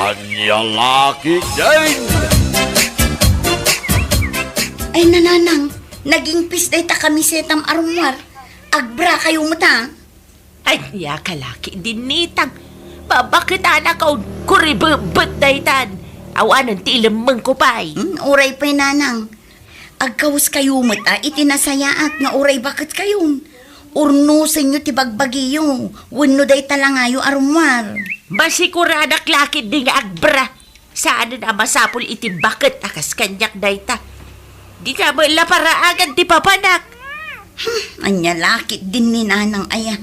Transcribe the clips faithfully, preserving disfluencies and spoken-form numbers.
Ania la ketdin? Ay, nanang, nagingpis dayta kamisetam a rummuar. Agbra kayo met, a? Ania ka la ketdin, ninang? Babaketanakon, kuribebbet daytan. Awanen ti ilemmengko pay. Hmm, uray pay, nanang. Agkawes kayo met a iti nasayaat nga uray baket kayon. Urnosenyo ti bagbagiyo wenno dayta langayo a rummuar. Masikuradak la ketdi nga agbra. Saanen a masapul iti baket a kas kaniak dayta. Dika met la paraagan ti papanak. Hmm, ania la ketdin, ninang, aya?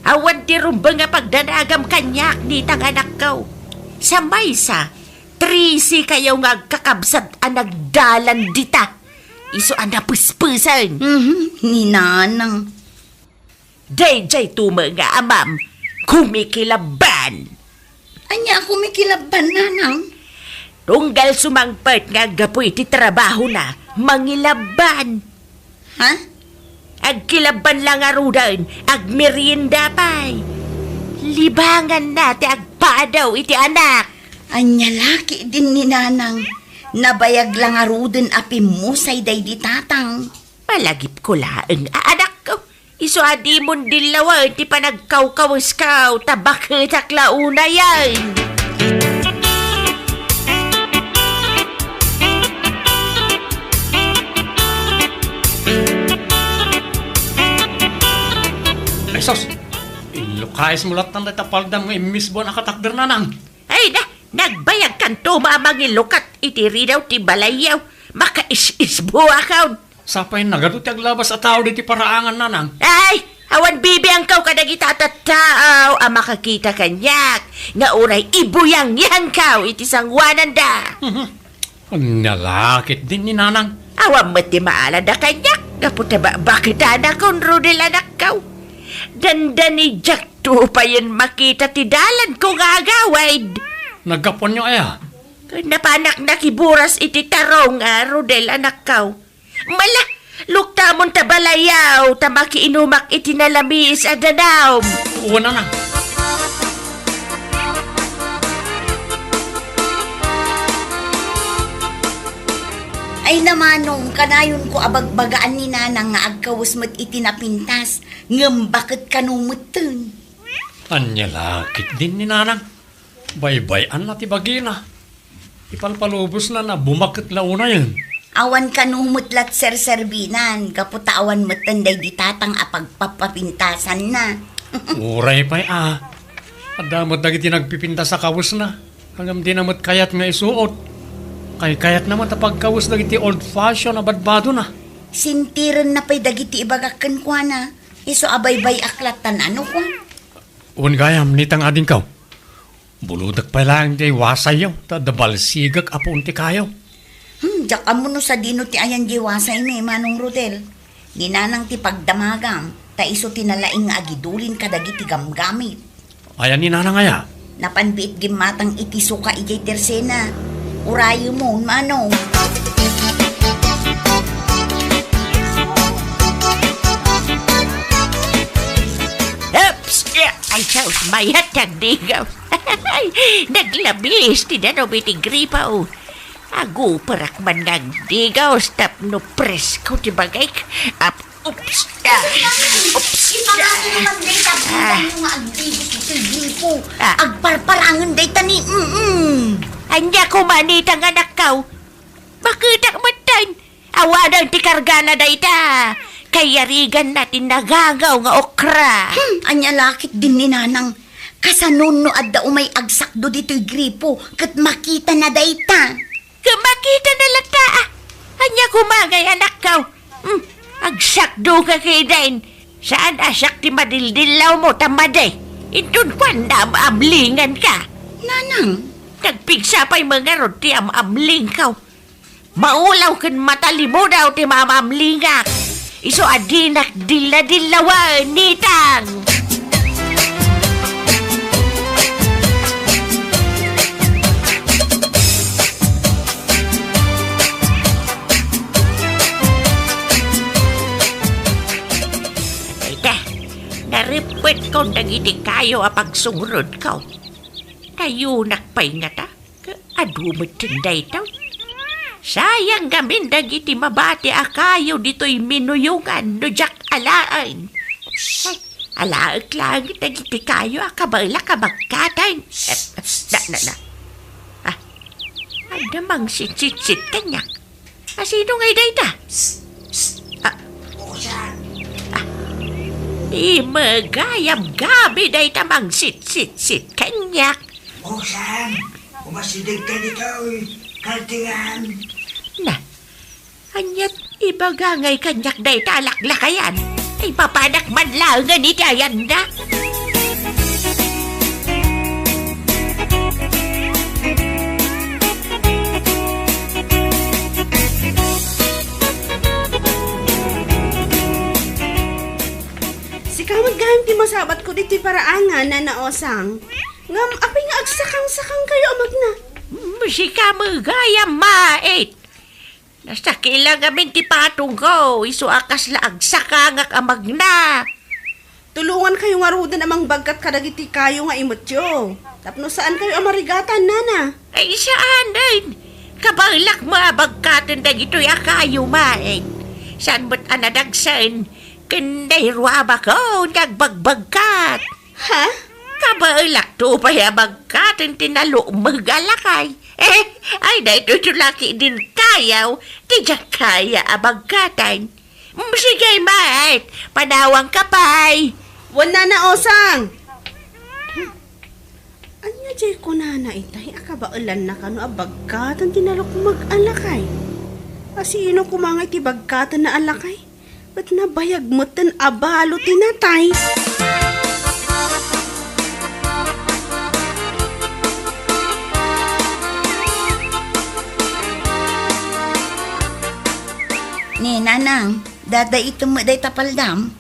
Awan ti rumbeng a pagdanagam kaniak, ninang, anakko. Sa maysa, trese kayo nga agkakabsat a nagdalan dita. Isu a napespesen. Mhm, ninang. Daydiay to met nga amam, kumikilabban. Ania a kumikilabban, nanang? Tunggal sumangpet nga aggapu iti trabahona, mangilabban. Ha? Agkilabban la ngaruden, agmerienda pay. Libanganna ti agpadaw iti anak. Ania la ketdin, ninang? Nabayag la ngaruden a pimmusay daydi tatang. Malagipko laeng a anakko. Isu a dimon dillawen ti panagkawkawesko, ta baketak la unayen. Ay sus! Inlukayesmo lattan dayta paldam nga immisbuan a katakder, nanang. Ay na, nagbayagkanto a mangilukat iti ridaw ti balayyo. Makaisisbuakon. Sapay nagadu ti aglabas a tao diti paraangan, nanang. Ay, awan bibiangko kadagita a tattao a makakita kaniak nga uray ibuyangyangko iti sanguananda. Mhm. Ania la ketdin, ninang? Awan met ti maalada kaniak gapu ta babaketanakon, Rodel, anakko. Dandani diak to payen makita ti dalanko nga agawid. Naggapuanyo aya? Napanak nakiburas iti tarong a, Rodel, anakko. Mala, luktamon ta balayyo, ta makiinumak iti nalamiis a danum. Wen, nanang. Ay, namanong, kanayonko a bagbagaan ni nanang nga agkawes met iti napintas, ngem baket kano metten. Ania la ketdin, ninang? Baybay-anna ti bagina. Ipalpalubosna a bumaket la unayen. Awan kano met la ti serserbinan, gapu ta awan metten daydi tatang a pagpapapintasanna. Uray pay a. Adda met dagiti nagpipintas a kawesna. Ngem dina met kayat nga isuot. Kaykayatna met a pagkawes dagiti old fashion a badbadona. Sintirenna pay dagiti ibagak kenkuana. Isu a baybay-ak lattan a no kua. Wen gayam, ninang, adingko. Bulodek pay laeng diay wasayyo, ta adda balsigek a puon ti kayo. Hmm, diak ammo no sadino ti ayan diay wasaymi, Manong Rodel. Ni nanang ti pagdamagam, ta isu ti nalaing nga agidulin kadagiti gamgamit. Aya ni nanang aya? Napan biit gimmatang iti suka idiay tersena. Urayemon, Manong. Oops! Ay, sus, mayat ti agdigaw. Naglabis ti danum iti gripo. Aguperak man nga agdigaw tapno presko ti bagik. Ap-, oops. Ah, oops. Ipangano man dayta bidanyo nga agdigos iti gripo. Ah. Agparparangen dayta ni, mm. Ania koma, ninang, anakko? Baketak metten. Awanen ti kargana dayta. Kayariganna ti nagangaw nga okra. Hmm, ania la ketdin ni nanang? Kasano no adda umay agsakdo ditoy gripo ket makitana dayta? Ket makitana latta, a. Ania koma ngay, anakko? Hmm, agsakdo ka ketdin. Saan a siak ti madildillawmo ta madi. Inton kuanda, am-amlinganka. Nanang? Nagpigsa pay met ngarud ti am-amlingko. Maulaw ken matalimudaw ti maam-amlingak. Isu a dinak dilla-dillawen, ninang. Ita, narippetkon dagiti kayo a pagsungrudko. Kayunak pay ngata? Adu metten daytoy. Sayang ngamin dagiti mabati a kayo ditoy minuyongan no diak alaen. Ay, alaek laeng dagiti kayo a kabaelak a bagkaten. Eh, na, na, na. Ah, adda mangsitsitsit kaniak. A, sino ngay dayta? Ah, ah, imegayam gabi dayta mangsitsitsit kaniak. Osan, umasideg ka ditoy, kaltingan. Na, aniat ibaga ngay kaniak dayta a laklakayan? Ay, papanak man laengen iti ayanna. Sika met gayam ti masabatko ditoy paraangan, Nana Osang. Ngem apay nga agsakang-sakang kayo a magna? Mm, sika met gayam, mait. Nasakit la ngamin ti patongko, isu a kasla agsakangak a magna. Tulongan kayo ngaruden a mangbagkat kadagiti kayo nga imetyo. Tapno saan kayo a marigatan, nana. Ay, saan, ay. Kabaelak met a bagkaten dagitoy a kayo, maet. Saan met a nadagsen, ken nairuabakon nga agbagbagkat. Ha? Kabaelakto pay a bagkaten ti nalukmeg a lakay. Eh, ay, daytoy ti laki din kayaw, ti diak kaya a bagkaten. Mm, sige, met. Panawangka pay. Wen, nana Osang. Hmm. Ania diay kunana itay a kabaelanna kano a bagkaten ti nalukmeg a lakay? A sino koma nga iti bagkatenna a lakay? Ket nabayag metten a balo ti natay. Ni, nanang, dadaitem met dayta paldam?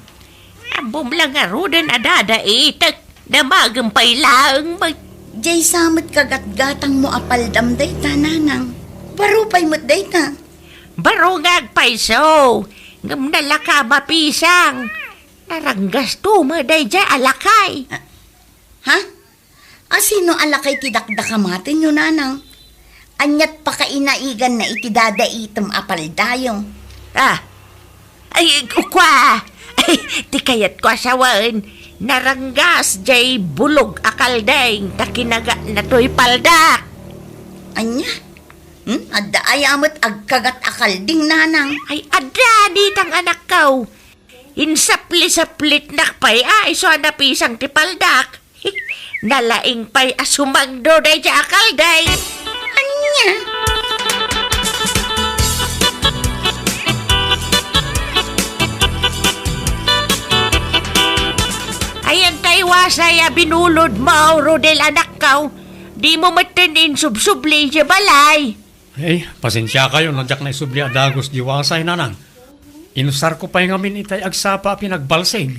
Ammom la ngaruden a dadaitek, damagem pay laeng met. Diay sa met kagatgatangmo a paldam dayta, nanang. Baro pay met dayta. Baro nga agpayso, ngem nalaka mapisang. Naranggasto met daydiay a lakay. Ah, ha? A sino a lakay ti dakdakamatenyo, nanang? Aniat pakainaiganna iti dadaitem a paldayo? Ah, ay, kua! Ay, ti kayatko a sawen, naranggas diay bulog a kalding ta kinagatna toy paldak. Ania? Hmm? Adda aya met agkagat a kalding, nanang? Ay, adda, ditang anakko. Insapli-saplitnak pay a isu a napisang ti paldak. Nalaing pay a sumangdo daydiay a kalding. Ania? Ayan tay wasay a binulodmo, Rodel, anakko. Dimo metten insubsubli idiay balay. Ay, pasensiakayo no diak naisubli a dagus diay wasay, nanang. Inusarko pay ngamin itay agsapa a pinagbalsig.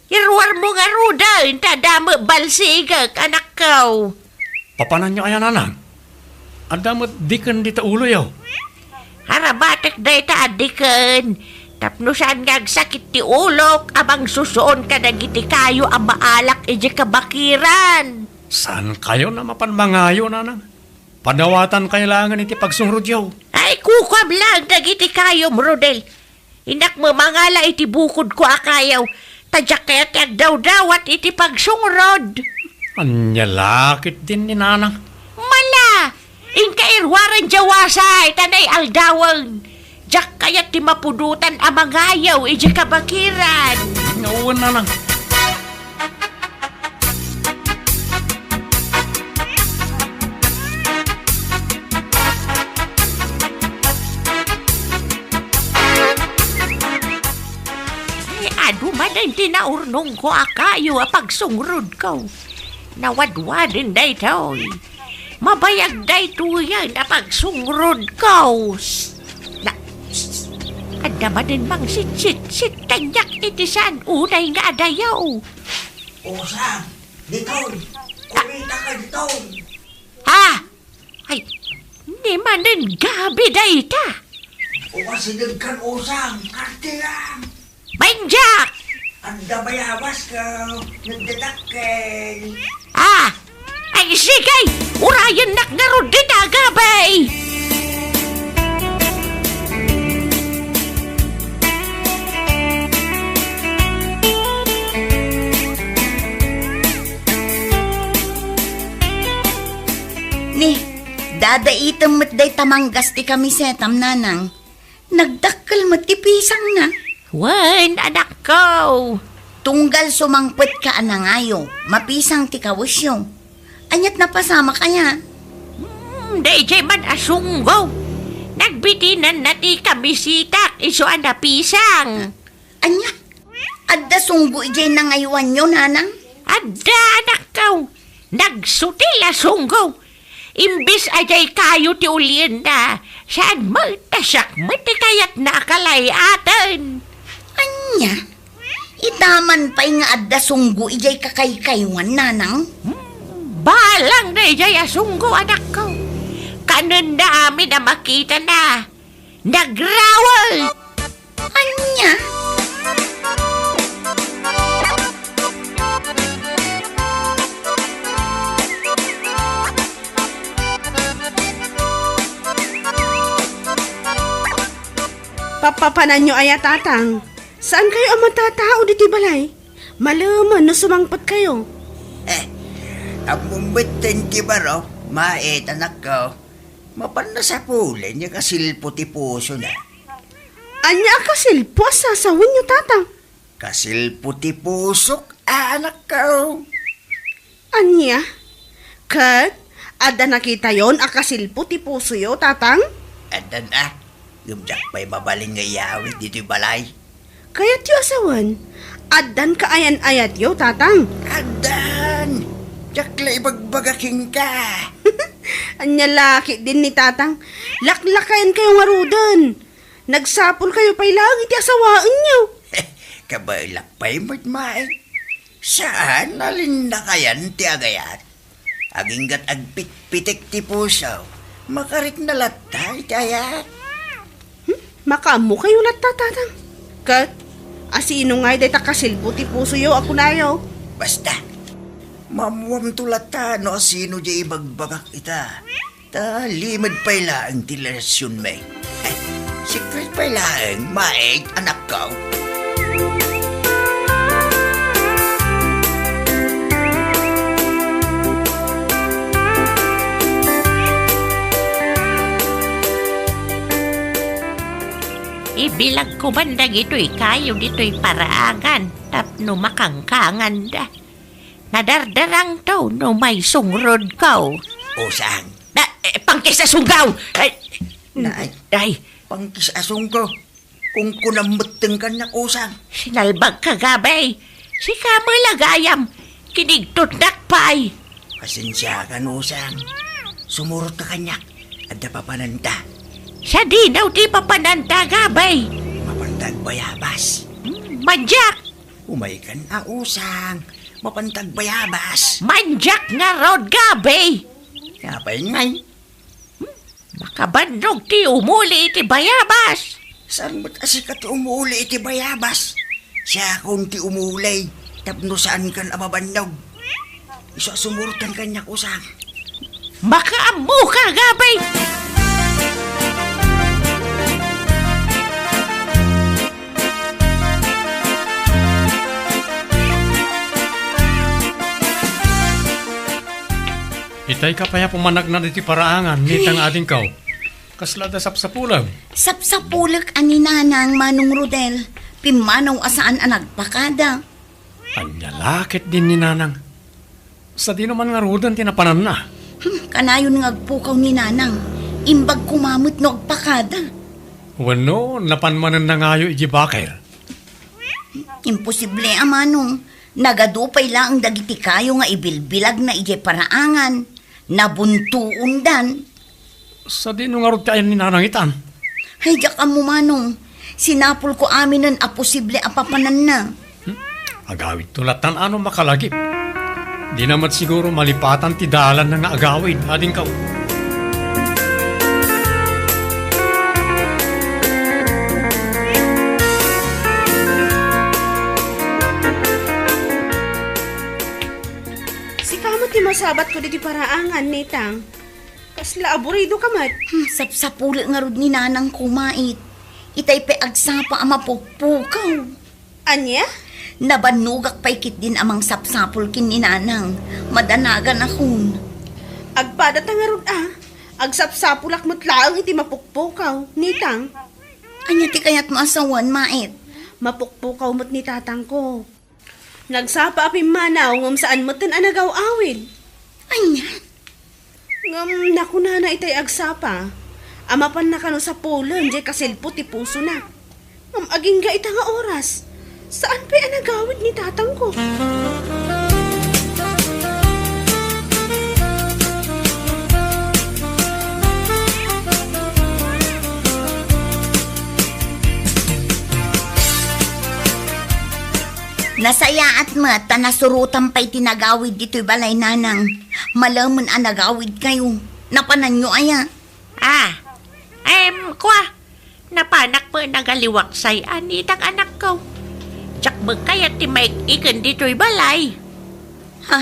Iruarmo ngaruden ta adda met balsigek, anakko. Papananyo aya, nanang? Adda met diken dita uloyo. Arabatek dayta a diken. Tapno saan nga agsakit ti ulok a mangsusuon kadagiti kayo a maalak idiay kabakiran. Saankayon a mapan mangayo, nanang? Padawatankayo laengen iti pagsungrudyo. Ay, kukuam laeng dagiti kayom, Rodel. Innak met mangala iti bukodko a kayo, ta diak kayat ti agdawdawat iti pagsungrod. Ania la ketdin ni nanang? Mala! Inka iruaren diay wasay, ta nay-aldawen. Diak kayat ti mapudotan a mangayo idiay kabakiran. Wen, nanang. Ay, adu manen ti naurnongko a kayo a pagsungrodko. Nawadwaden daytoy. Mabayag daytoyen a pagsungrodko. Na, adda manen mangsitsitsit kaniak iti saan unay nga adayo. Osang, ditoy! Kumita ka ditoy! Ha? Ay, ni manen gabi dayta. Umasideg kan Osang, kartiran! Benjak! Adda bayabas ka, nagdadakkel. Ah! Ay, sige! Urayennak ngarud dita, Ay! Ni, dadaitem met dayta manggas ti kamisetam, nanang. Nagdakkel met ti pisangna. Wen, anakko. Tunggal sumangpetka a nangayo, mapisang ti kawesyo. Aniat napasamak aya? Hmm, daydiay man a sunggo. Nagbitinanna ti kamisetak isu a napisang. Ania? Adda sunggo idiay nangaywanyo, nanang? Adda, anakko. Nagsutil a sunggo. Imbes a diay kayo ti ulienna, saan met ta siak met ti kayatna a kalay-aten. Ania? Ita man pay nga adda sunggo idiay kakaykaywan, nanang? Hmm, balang daydiay a sunggo, anakko. Kanenna amin a makitana. Nagrawel! Ania? Papapananyo aya, Tatang? Saan kayo a matatao ditoy balay? Malemen no sumangpet kayo. Eh, ammom metten ti baro, Maet, anakko. Mapan nasapulen nga kasilpo ti pusona. Ania a kasilpo a sasawenyo, Tatang? Kasilpo ti pusok, a, anakko. Ania? Ket adda nakitayon a kasilpo ti pusoyo, Tatang? Addan a. Ngem diak pay mabalin nga iyawid ditoy balay. Kayatyo a sawen, addan kaayan-ayatyo, Tatang? Addan! Diak la ibagbaga kenka. Ania la ketdin ni Tatang? Laklakayenkayo ngaruden. Nagsapulkayo pay laeng iti asawaenyo. Kabaelak pay met, Maet. Saan a linnakayan ti agayat. Aginggat agpitpitek ti puso, makarikna latta iti ayat. Hmm? Makaammokayo latta, Tatang. Ket, asino ngay dayta kasilpo ti pusoyo a kunayo? Basta, maammoamto latta no asino diay ibagbagak ita. Ta limed pay laeng ti relasionmi. Ay, secret pay laeng, Maet, anakko. Ibilagko man dagitoy kayo ditoy paraangan tapno makangkanganda. Nadardarangto no maisungrod ko. Usang. Na, eh, pangkis a sunggo! Ay, na, ay, ay. Pangkis a sunggo. Kungkunam metten kaniak, Usang. Sinalbagka, Gabay. Sika met la gayam. Kinigtutnak pay. Pasensiakan, Usang. Sumurotka kaniak. Adda papananta. Sadino ti papananta, Gabay? Mapanta agbayabas. Hmm, madiak. Umaykan a, Usang. Mapanta agbayabas. Madiak ngarud, Gabay. Apay ngay? Hmm? Makabannog ti umuli iti bayabas. Saan met a sika ti umuli iti bayabas? Siakon ti umuli tapno saankan a mabannog. Isu a sumurotkan kaniak, Usang. Makaammoka, Gabay! Itay ka pay a pumanagna diti paraangan, nitang adingkaw. Kasla da sapsapulem? Sapsapulek a ni Nanang, Manong Rodel. Pimmanaw a saan a nagpakada. Ania la ketdin ni Nanang? Sadino man ngaruden ti napananna? Hmm, kanayon nga agpukaw ni Nanang. Imbag koma met no agpakada. Wenno, napan manen nangayo idiay baker? Imposible a, Manong. Nagadu pay laeng dagiti kayo nga ibilbilagna idiay paraangan. Nabuntoondan. Sadino ngarud ti ayan ni Nanang itan? Ay, diak ammo, Manong. Sinapulko aminen a posible a papananna. Hmm? Agawidto latan a no makalagip. Dina met siguro malipatan ti dalanna nga agawid, adingkaw. Sika met ti masabatko diti paraangan, Nitang. Kasla aburido ka met. Hmm, sapsapulek ngarud ni Nanang ko, Mait. Itay pay agsapa a mapukpukaw. Ania? Nabannogak pay ketdin a mangsapsapul ken ni Nanang. Madanagan akon. Agpadata ngarud a. Agsapsapulak met laeng iti mapukpukaw, Nitang. Ania ti kayatmo a sawen, Mait? Mapukpukaw met ni tatangko. Nagsapa a pimmanaw ngem saan metten a nagaw-awid. Ania? Ngem nakunana itay agsapa a mapanna kano sapulen diay kasilpo ti pusona. Ngem agingga ita nga oras, saan pay a nagawid ni tatangko. Nasayaat met ta nasurotam pay ti nagawid ditoy balay, Nanang. Malemen a nagawidkayo. Napananyo aya? Ah, em, kua, napanak met nagaliwaksay a Nitang, anakko. Diak met kayat ti maik-iken ditoy balay. Ha?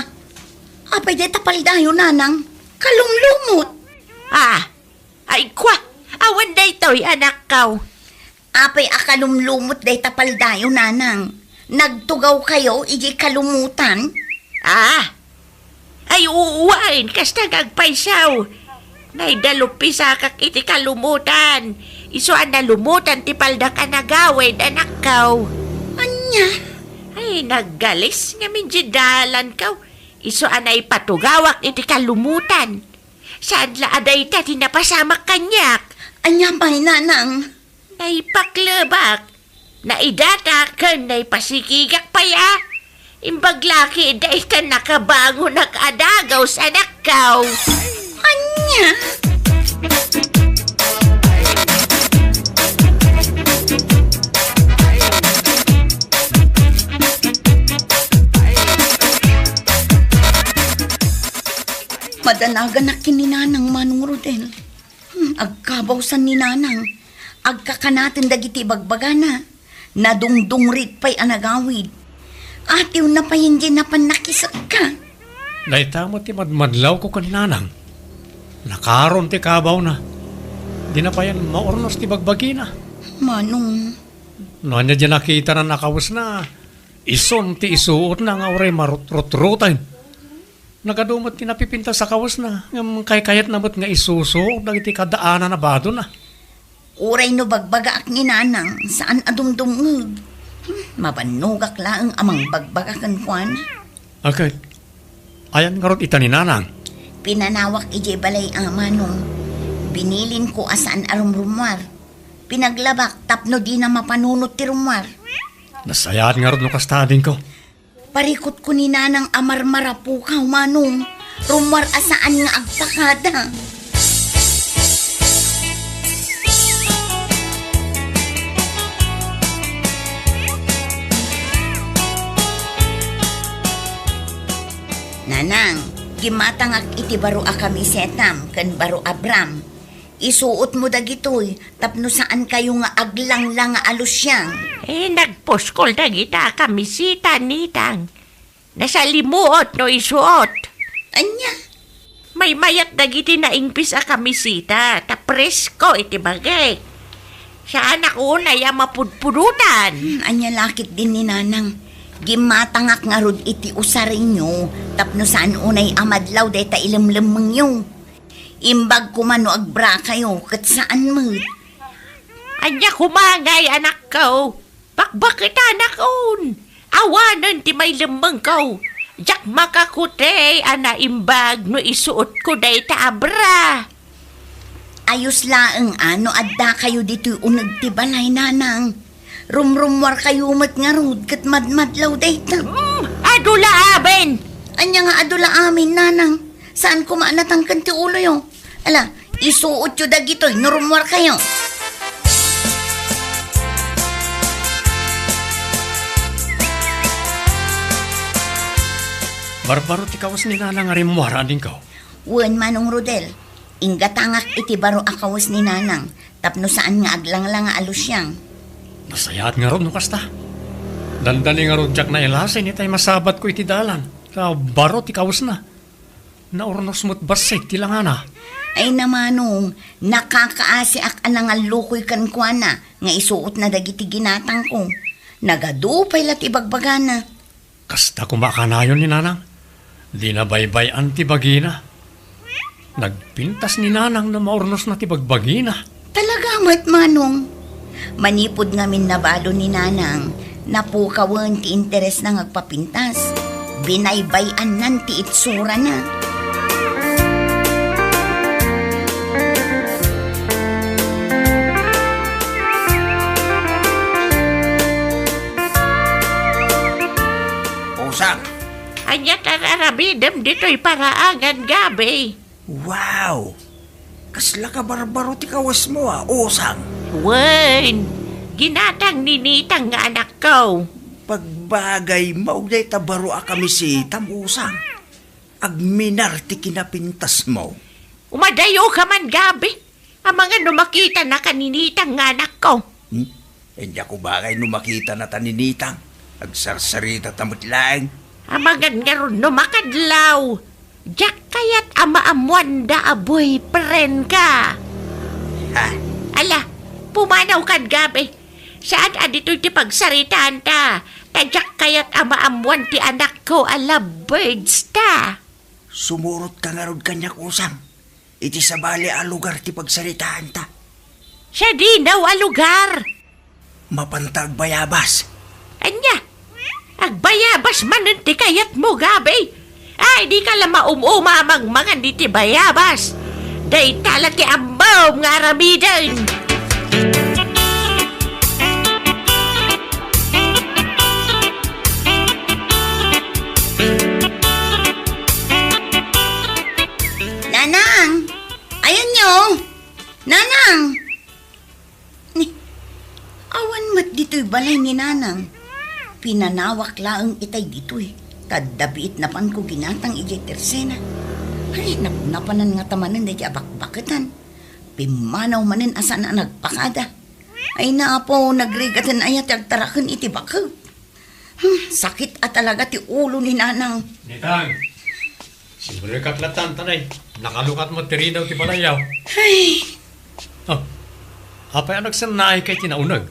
Apay dayta paldayo, Nanang? Kalumlumot. Ah, ay, kua, awan daytoy, anakko. Apay a kalumlumot dayta paldayo, Nanang? Nagtugawkayo idiay kalumutan? Ah, ay, wen, kasta nga agpayso. Naidaluppisakak iti kalumutan. Isu a nalumutan ti paldak a nagawid, anakko. Ania? Ay, naggalis ngamin diay dalanko. Isu a naipatugawak iti kalumutan. Saan la a dayta ti napasamak kaniak. Ania pay, Nanang? Naipaklebak, naidatak, ken naipasikigak pay a. Imbag la ketdi dayta nakabangonak a dagus, anakko. Ania? Madanaganak ken ni Nanang, Manong Rodel. Hmm, agkabawsan ni Nanang. Agkakanaten dagiti bagbagana. Nadungdungrit pay a nagawid. Atiwna pay diay napan nakisekka. Dayta met ti madmadlawko ken Nanang. Nakaron ti kabawna. Dina payen maurnos ti bagbagina. Manong. No ania diay nakitana a kawesna, isun ti isuotna nga uray marut-, rutroten. Nagadu met ti napipintas a kawesna, ngem kaykayatna met nga isusuok dagiti kaddaan a badona. Uray no bagbagaak ni Nanang, saan a dumdumngeg. Hmm, mabannogak laeng a mangbagbaga kenkuana. Ket, ayan ngarud ita ni Nanang? Pinanawak idiay balay a Manong. Binilinko a saan a rumrummuar. Pinaglabak tapno dina mapanunot ti rummuar. Nasayaat ngarud no kasta, adingko. Parikutko ni Nanang a marmarapukaw, Manong. Rummuar a saan nga agpakada. Nanang, gimmatangak iti baro a kamisetam ken baro a bram. Isuotmo dagitoy tapno saankayo nga aglanglang a lusiang. Eh, nagpuskol dagita a kamiseta, Nitang. Nasalimuot no isuot. Ania? Maymayat dagiti naingpis a kamiseta, ta presko iti bagik. Saanak unay a mapudpudotan. Hmm, ania la ketdin ni Nanang? Gimmatangak ngarud iti usarenyo tapno saan unay a madlaw dayta ilemlemmengyo. Imbag koma no agbra kayo, ket saan met. Ania koma ngay, anakko? Bakbaketanakon. Awanen ti mailemmengko. Diak makakutey a naimbag no isuotko dayta a bra. Ayos laeng a no adda kayo ditoy uneg ti balay, Nanang. Rumrummuar kayo met ngarud ket madmadlaw dayta. Hmm, adu la amin. Ania nga adu la amin, Nanang? Saan koma a natangken ti uloyo? Ala, isuotyo dagitoy no rummuar kayo. Barbaro ti kawes ni Nanang a rimmuar, adingko. Wen, Manong Rodel, inggatangak iti baro a kawes ni Nanang tapno saan nga aglanglang a lusiang. Nasayaat ngarud no kasta. Dandani ngarud diak nailasin itay masabatko iti dalan, ta baro ti kawesna. Naurnos met bassit ti langana. Ay na, Manong, nakakaasiak a nangallukoy kenkuana nga isuotna dagiti ginatangko. Nagadu pay la ti bagbagana. Kasta koma a kanayon ni Nanang. Dina baybay-an ti bagina. Nagpintas ni Nanang no maurnosna ti bagbagina. Talaga met, Manong. Manipud ngamin nabalo ni Nanang, napukawen ti interesna nga agpapintas. Binaybay-annan ti itsurana. Usang. Ania ti ar-aramidem ditoy paraagan, Gabi? Wow! Kasla kabarbaro ti kawesmo, a, Usang. Wen, ginatang ni Nitang nga anakko. Pagbagay, maug dayta baro a kamisitam, Usang. Agminar ti kinapintasmo. Umadayoka man, Gabi. Amangan no makitanaka ni Nitang nga anakko. Hmm? Diak ubagay no makitanata ni Nitang. Agsarsaritata met laeng. Amangan ngarud no makadlaw. Diak kayat a maammoanda a boyfriendka. Ha? Ala, pumanawkan, Gabi. Saan a ditoy ti pagsaritaanta. Ta diak kayat a maammoan ti anakko a lovebirds ta. Sumurotka ngarud kaniak, Usang. Iti sabali a lugar ti pagsaritaanta. Sadino a lugar? Mapanta agbayabas. Ania? Agbayabas manen ti kayatmo, Gabi? Ay, dika la maum-uma a mangmangan iti bayabas. Dayta la ti ammom nga aramiden. Nanang! Ayanyo! Nanang! Ni, awan met ditoy balay ni Nanang. Pinanawak laeng itay ditoy. Ta adda biit napanko ginatang idiay tersena. Ay, napnapanan ngata manen daydiay a bakbaketan. Pimmanaw manen a saan a nagpakada. Ay, naapo, nagrigaten aya ti agtaraken iti bakek. Hmm, sakit a talaga ti ulo ni Nanang. Nitang, simrekak latta, antanay. Nakalukat met ti ridaw ti balayyo. Ay. Oh, apay a nagsannaayka iti nauneg?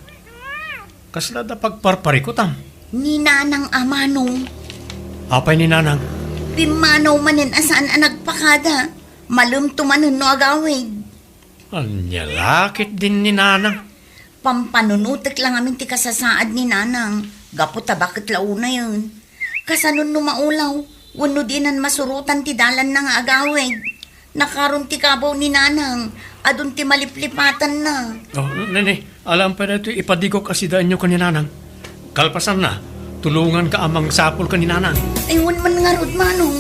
Kasla adda pagparparikutam? Ni Nanang a, Manong. Apay ni Nanang? Pimmanaw manen a saan a nagpakada. Malem to manen no agawid. Ania la ketdin ni Nanang? Pampanunotek la ngamin ti kasasaad ni Nanang, gapu ta baket la unayen. Kasano no maulaw, wenno dinan masurotan ti dalanna nga agawid? Nakaron ti kabaw ni Nanang, adun ti maliplipatanna. Oh, nene, alam pa daytoy ipadigok a sidaenyo ken ni Nanang. Kalpasanna, tulonganka a mangsapul ken ni Nanang. Ay, wen man ngarud, Manong.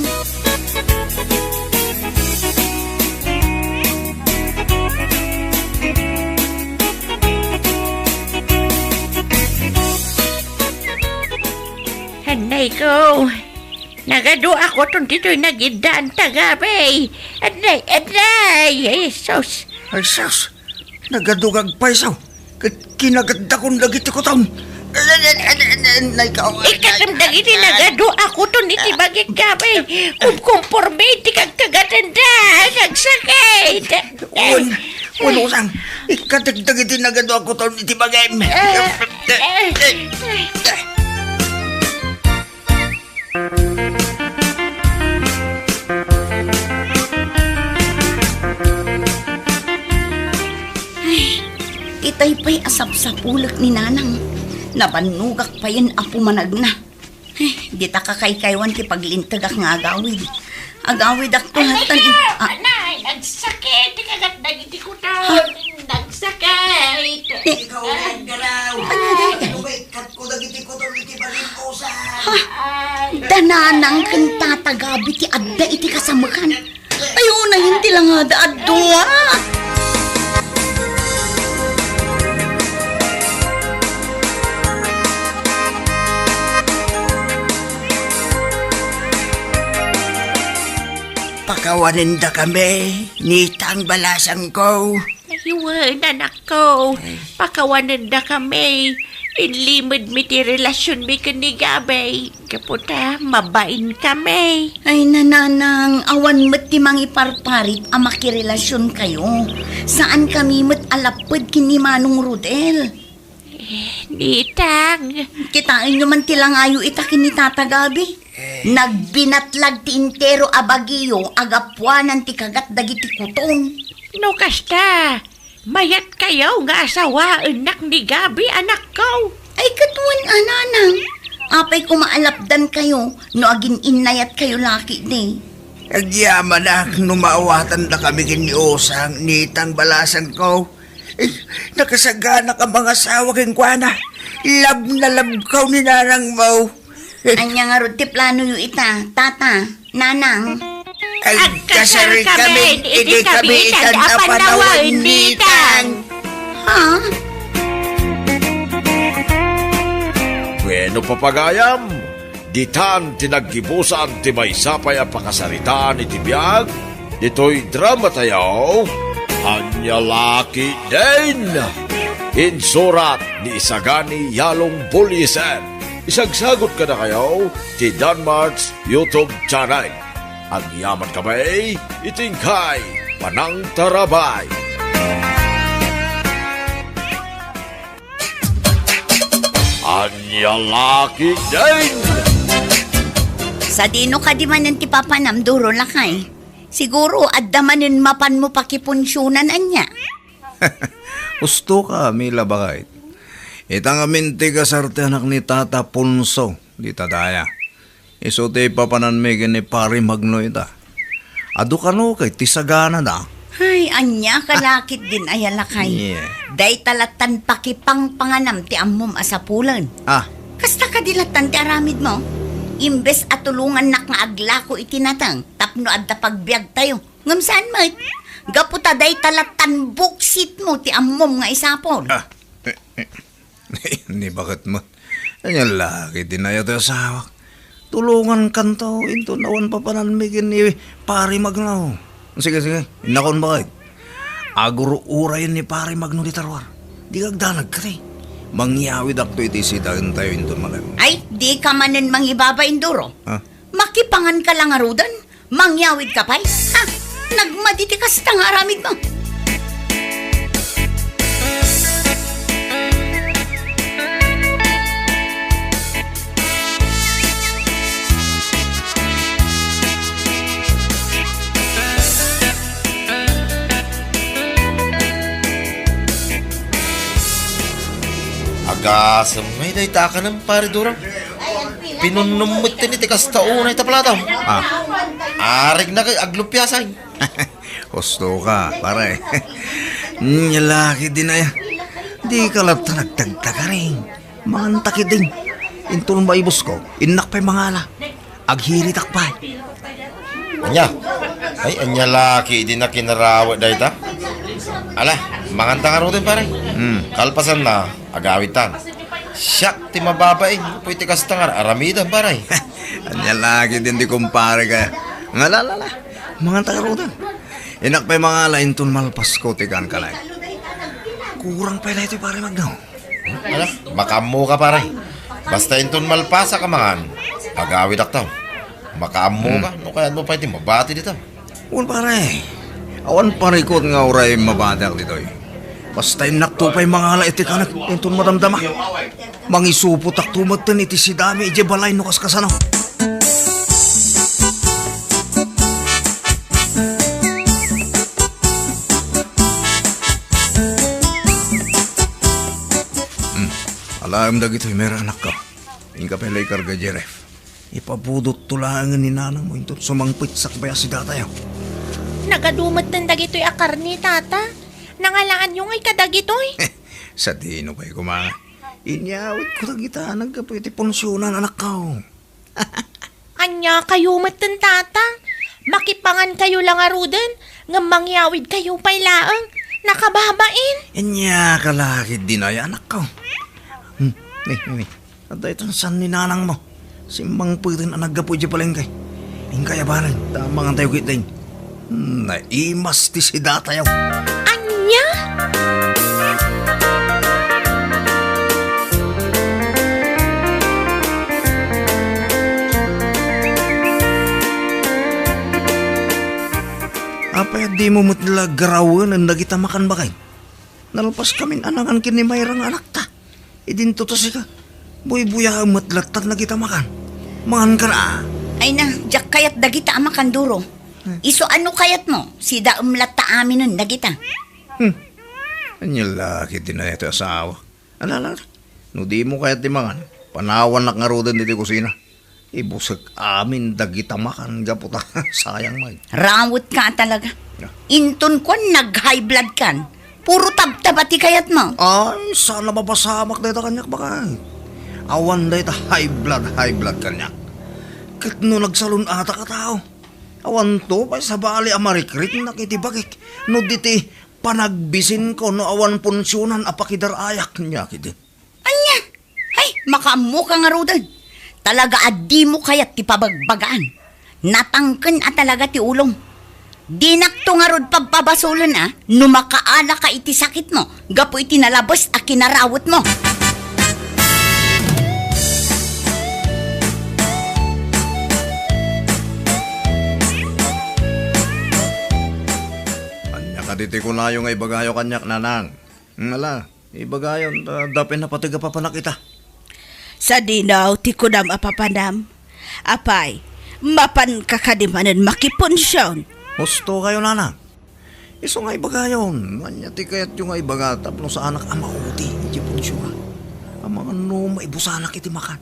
Anay ko, nagadu a kuton ditoy nagiddaanta, Gabi. Anay, anay, Jesus. Ay, sus. Nagadu nga agpayso, ket kinagatdakon dagiti kuton. Nay, kaw-, Ikatem dagiti nagadu a kuton iti bagik, Gabi. Kumkumporme iti kagkagatenda. Nagsakit. Wen, wen, Usang. Ikatek dagiti nagadu a kuton iti bagim. Eh, eh, eh. Ay, itay pay a sapsapulek ni Nanang. Nabannogak payen a pumanagna. Ay, dita kakaykaywan ti paglintegak nga agawid. Agawidakto. Anay, tan-, ah. Anay, nagsakit ti kagat dagiti kuton. Ha? Nagsakit. Ikaw, Garaw. Ania dayta? Ikatko dagiti kuton iti bagim, Usang. Ha? Ay. Da Nanang ken Tata Gabi ti adda iti kasamekan. Ay, unayen ti langada a dua. Pakawanendakami, Nitang balasangko. Ay, wen, anakko. Ay. Pakawanendakami. Inlimedmi ti relasionmi ken ni Gabby. Gapu ta mabainkami. Ay, nanang, awan met ti mangiparparit a makirelasionkayo. Saankami met a lapped ken ni Manong Rodel. Eh, Nitang. Kitaenyo man ti langayo ita ken ni Tata Gabby. Nagbinatlag ti entero a bagiyo a gapuanan ti kagat dagiti kuton. No kasta, mayatkayo nga asawaennak ni Gabby, anakko. Ay, katuan a, nanang. Apay koma a lapdankayo no agin-innayatkayo la ketdi? Agyamanak no maawatandakami ken ni Osang, Nitang, balasangko. Eh, nakasaganak a mangasawa kenkuana. Love na love ko ni nanangmo. Ania ngarud ti planoyo ita, Tata, Nanang? Agkasarkamin iti kabiitan a panawen, Nitang. Ha? Bueno, papagayam, ditan ti naggibusan ti maysa pay a pakasaritaan iti biag ditoy dramatayo, Ania La Ketdin. Insurat ni Isagani Yalong Bullieser. Isagsagut kadakayo ti Danmart's YouTube channel. Agyamankami iti inkay panangtarabay. Ania La Ketdin! Sadino kadi manen ti papanam, Duro, lakay? Siguro, adda manen mapanmo pakipunsionan, ania? Husto ka, Mila, baket. Ita ngamin ti kasar ti anak ni Tata Ponso, dita daya. Isu ti papananmi ken ni Pari Magno ita. Adu kano ket ti saganada. Ay, ania ka la ketdin aya, lakay? Yeah. Dayta lattan pakipangpanganam ti ammom a sapulen. Ah. Kasta kadi lattan ti aramidmo? Imbes a tulongannak nga aglako iti nateng tapno adda pagbiagtayo. Ngem saan met? Gapu ta dayta lattan buksitmo ti ammom nga isapul. Ah. Ni baket met. Ania la ketdin aya ti asawak. Tulongankanto inton awan papananmi ken ni Pari Magno. Sige, sige. Innakon, baket. Agur-urayen ni Pari Magno dita ruar. Dika agdanag kadi. Mangyawidakto iti sidaentayo inton malem. Ay, dika manen mangibabain, Duro. Ha? Makipanganka la ngaruden? Mangyawidka pay? Ha? Nagmadi ti kasta nga aramidmo. Agasem ngay dayta a kanem, Pare Duro. Pinunnom metten iti kasta unay ta plataw. Ah. Arigna kay aglupiasay. Husto ka, pare. Nia la ketdin aya. Dika latta nagtagtagaring. Manganta ketdin. Inton maibusko, innak pay mangala. Aghiritak pay. Ania? Ay, ania la ketdin a kinarawet dayta? Ala, manganta ngaruden, pare. Hmm. Kalpasanna, agawidtan. Siak ti mababain, gapu iti kasta nga aramidem, pare. Ania la ketdin ti kumparek aya. Ngala, ala, ala. Manganta ngaruden. Innak pay mangala inton malpasko ti kankanayon. Kurang pay daytoy, Pare Magno. Ala, makaammoka, pare. Basta inton malpasak a mangan, agawidakto. Makaammoka, hmm, no kayatmo pay ti mabati dita. Wen, pare. Awan parikut nga uray mabatiak ditoy. Basta innakto pay mangala iti kanek inton madamdama. Mangisupotakto metten iti sidami idiay balay no kaskasano. Hmm. Alaem dagitoy, Mera, anakko. Inka pay la ikarga idiay ref. Ipabudotto laengen ni nanangmo inton sumangpet sakbay a sidatayo. Nagadu metten dagitoy a karne, Tata. Nangalaanyo ngay kadagitoy? Sadino pay koma? Inyawidko dagita naggapu iti punsionan, anakko. Ania kayo metten, Tata? Makipangankayo la ngaruden, ngem mangyawidkayo pay laeng. Nakababain. Ania ka la ketdin aya, anakko? Hmm, ni, ni. Adda itan saan ni nanangmo. Simmangpeten a naggapu idiay palengke. Inkay a baleg, ta mangantayo ketdin. Hmm, naimas ti sidatayo. Ania? Apay a dimo met la garawenen dagita makan, baket? Nalpaskamin a nangan ken ni Mayra nga anakta. Idinto ta sika, buybuyaem met latta dagita makan. Mangankan a. Ay na, diak kayat dagita a makan, Duro. Hmm. Isu a no kayatmo, sidaem latta aminen dagita. Hmm. Ania la ketdi dayta a asawa. Ala, ala, no dimo kayat ti mangan, panawannak ngaruden ditoy kusina. Ibusek amin dagita makan gapu ta sayang met. Rawetka a talaga. Ah. Inton kuan, nag-high blood kan. Puro tabtaba ti kayatmo. Ay, saan a mapasamak dayta kaniak, baket. Awan dayta high blood, high blood kaniak. Ket no nagsalun-atak a tao, awanto pay sabali a marikriknak iti bagik no diti panagbisinko no awan punsionan a pakidar-ayak, nia ketdi. Ania? Ay, makaammoka ngaruden. Talaga a dimo kayat ti pabagbagaan. Natangken a talaga ti ulom. Dinakto ngarud pabpabasolen a no makaalaka iti sakitmo gapu iti nalabes a kinarawetmo. Ania kadi ti kunayo nga ibagayo kaniak, nanang? Ala, ibagayon, ta dapay napateg a papanak ita. Sadino ti kunam a papanam? Apay, mapanka kadi manen makipunsion? Husto kayo, nanang. Isu nga ibagayon, ania ti kayatyo nga ibaga tapno saanak a maudi iti punsion? Amangan no maibusanak iti makan.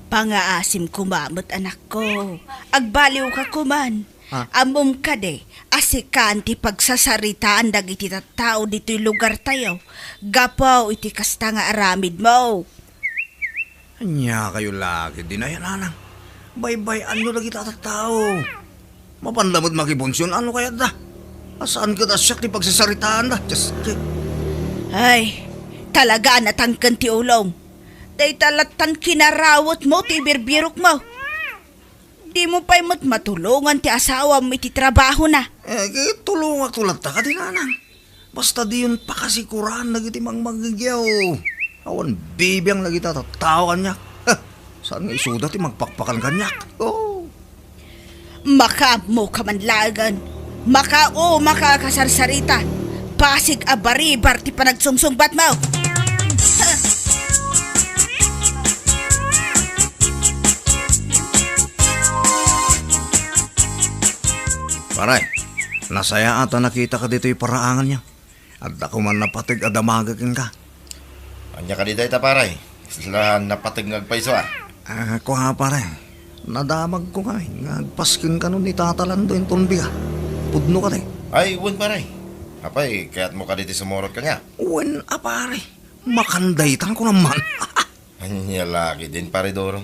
Pangaasim koma met, anakko. Agbaliwka koman. Ah. Ammom kadi a sikan ti pagsasaritaan dagiti tattao ditoy lugartayo gapu iti kasta nga aramidmo? Ania kayo la ketdi, nanang? Baybay-anyo dagiti tattao. Mapan la met makipunsion, ano kayatda? A saan ket a siak ti pagsasaritaanda? Diyos ko. Ay, talaga a natangken ti ulom. Dayta lattan kinarawetmo ti ibirbirokmo. Dimo pay met matulongan ti asawam iti trabahona. Eh, tulongakto latta kadi, nanang. Basta diyon pakasikuran dagiti mangmangngegyaw. Awan bibiang dagiti tattao kaniak. Heh, saan nga isuda ti magpakpakan kaniak? Oh. Makaammoka man laengen. Makaumaka a kasarsarita. Pasig a baribar ti panagsungsungbatmo. Pare, nasayaat a nakitaka ditoy paraanganyo. Adda koman napateg a damagek kenka. Ania kadi dayta, pare? Isla napateg nga agpayso, a? Ah, kua, pare. Nadamagko kami nga agpasken kano ni Tata Lando inton bigat. Pudno kadi? Ay, wen, pare. Apay, kayatmo kadi ti sumurot kaniak? Wen a, pare. Makan daytan ko naman. Ania la ketdin, pare Doro.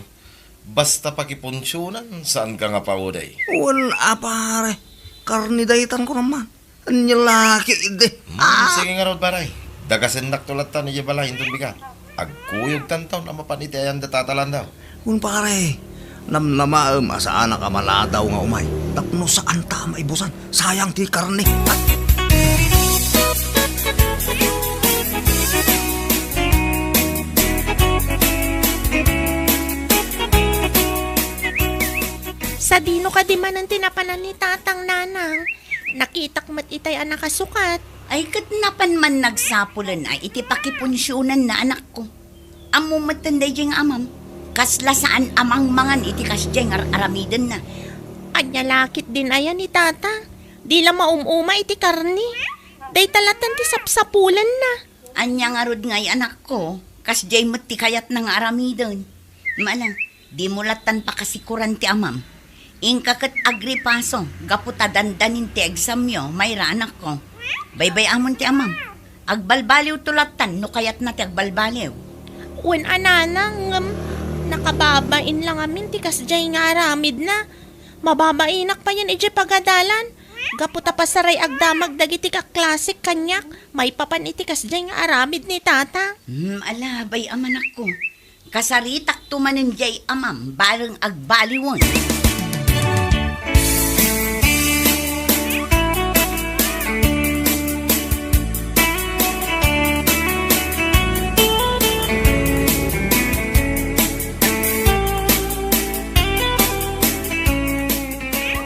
Basta pakipunsionan, saanka nga paudey. Wen a, pare. Karne daytan ko naman. Ania la ketdi. Hmm, ah, sige ngarud, pare. Dagasennakto latta idiay balay inton bigat. Agkuyogtanto a mapan iti ayan da Tata Lando. Wen, pare, namnamaem a saanak a maladaw nga umay tapno saanta a maibusan. Sayang ti karne. Sadino kadi manen ti napanan ni Tatang, Nanang? Nakitak met itay a nakasukat. Ay, ket napan man nagsapulen a iti pakipunsionanna, anakko. Ammom metten daydiay nga amam, kasla saan a mangmangan iti kasdiay nga ar-aramidenna. Ania la ketdin aya ni Tata? Di la maum-uma iti karne. Dayta latta ti sapsapulenna. Ania ngarud ngay, anakko, kasdiay met ti kayatna nga aramiden. Mala, dimo lattan pakasikuran ti amam. Inka ket agripaso gapu ta dandanin ti examyo, Mayra, anakko. Baybay-amon ti amam. Agbalbaliwto lattan no kayatna ti agbalbaliw. Wen a, Nanang, ngem nakababain la ngamin ti kasdiay nga aramidna. Mababainak payen idiay pagadalan. Gapu ta pasaray agdamag dagiti kaklasek kaniak maipapan iti kasdiay nga aramid ni Tata. Hmm, ala, bay-am, anakko. Kasaritakto manen diay amam, bareng agbaliwen.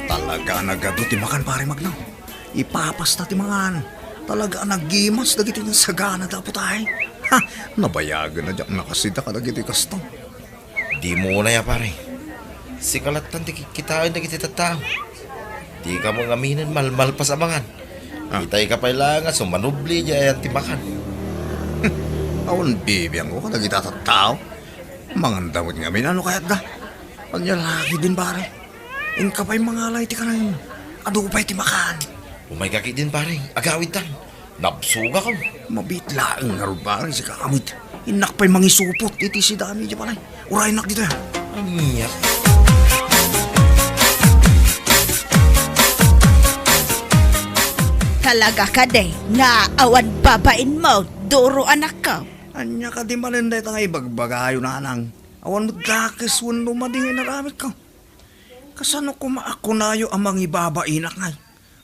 Talaga a nagadu ti makan, Pare Magno. Ipapasta ti mangan. Talaga a naggimas dagiti nasaganada, Apo tay. Ha, nabayagen a diak nakasida kadagiti kasta. Dimo unay a, pare. Sika lattan ti kikkitaen dagiti tattao. Dika met ngaminen malmalpas a mangan. Ah. Itayka pay laeng a sumanubli idiay ayan ti makan. Awan bibiangko kadagiti tattao. Manganda met ngamin, ano kayatda? Ania la ketdin, pare? Inka pay mangala iti kanen. Adu pay ti makan. Umayka ketdin, pare. Agawidtan. Nabsogakon. Mabiit laeng ngarud, pare, sika met. Innak pay mangisupot iti sidami idiay balay. Uraynak ditoy, ha? Ania? Talaga kadi nga awan babainmo, Duro, anakko? Ania kadi manen dayta nga ibagbagayo, nanang? Awan met dakes wenno madi nga inaramidko. Kasano koma a kunayo a mangibabainak ngay?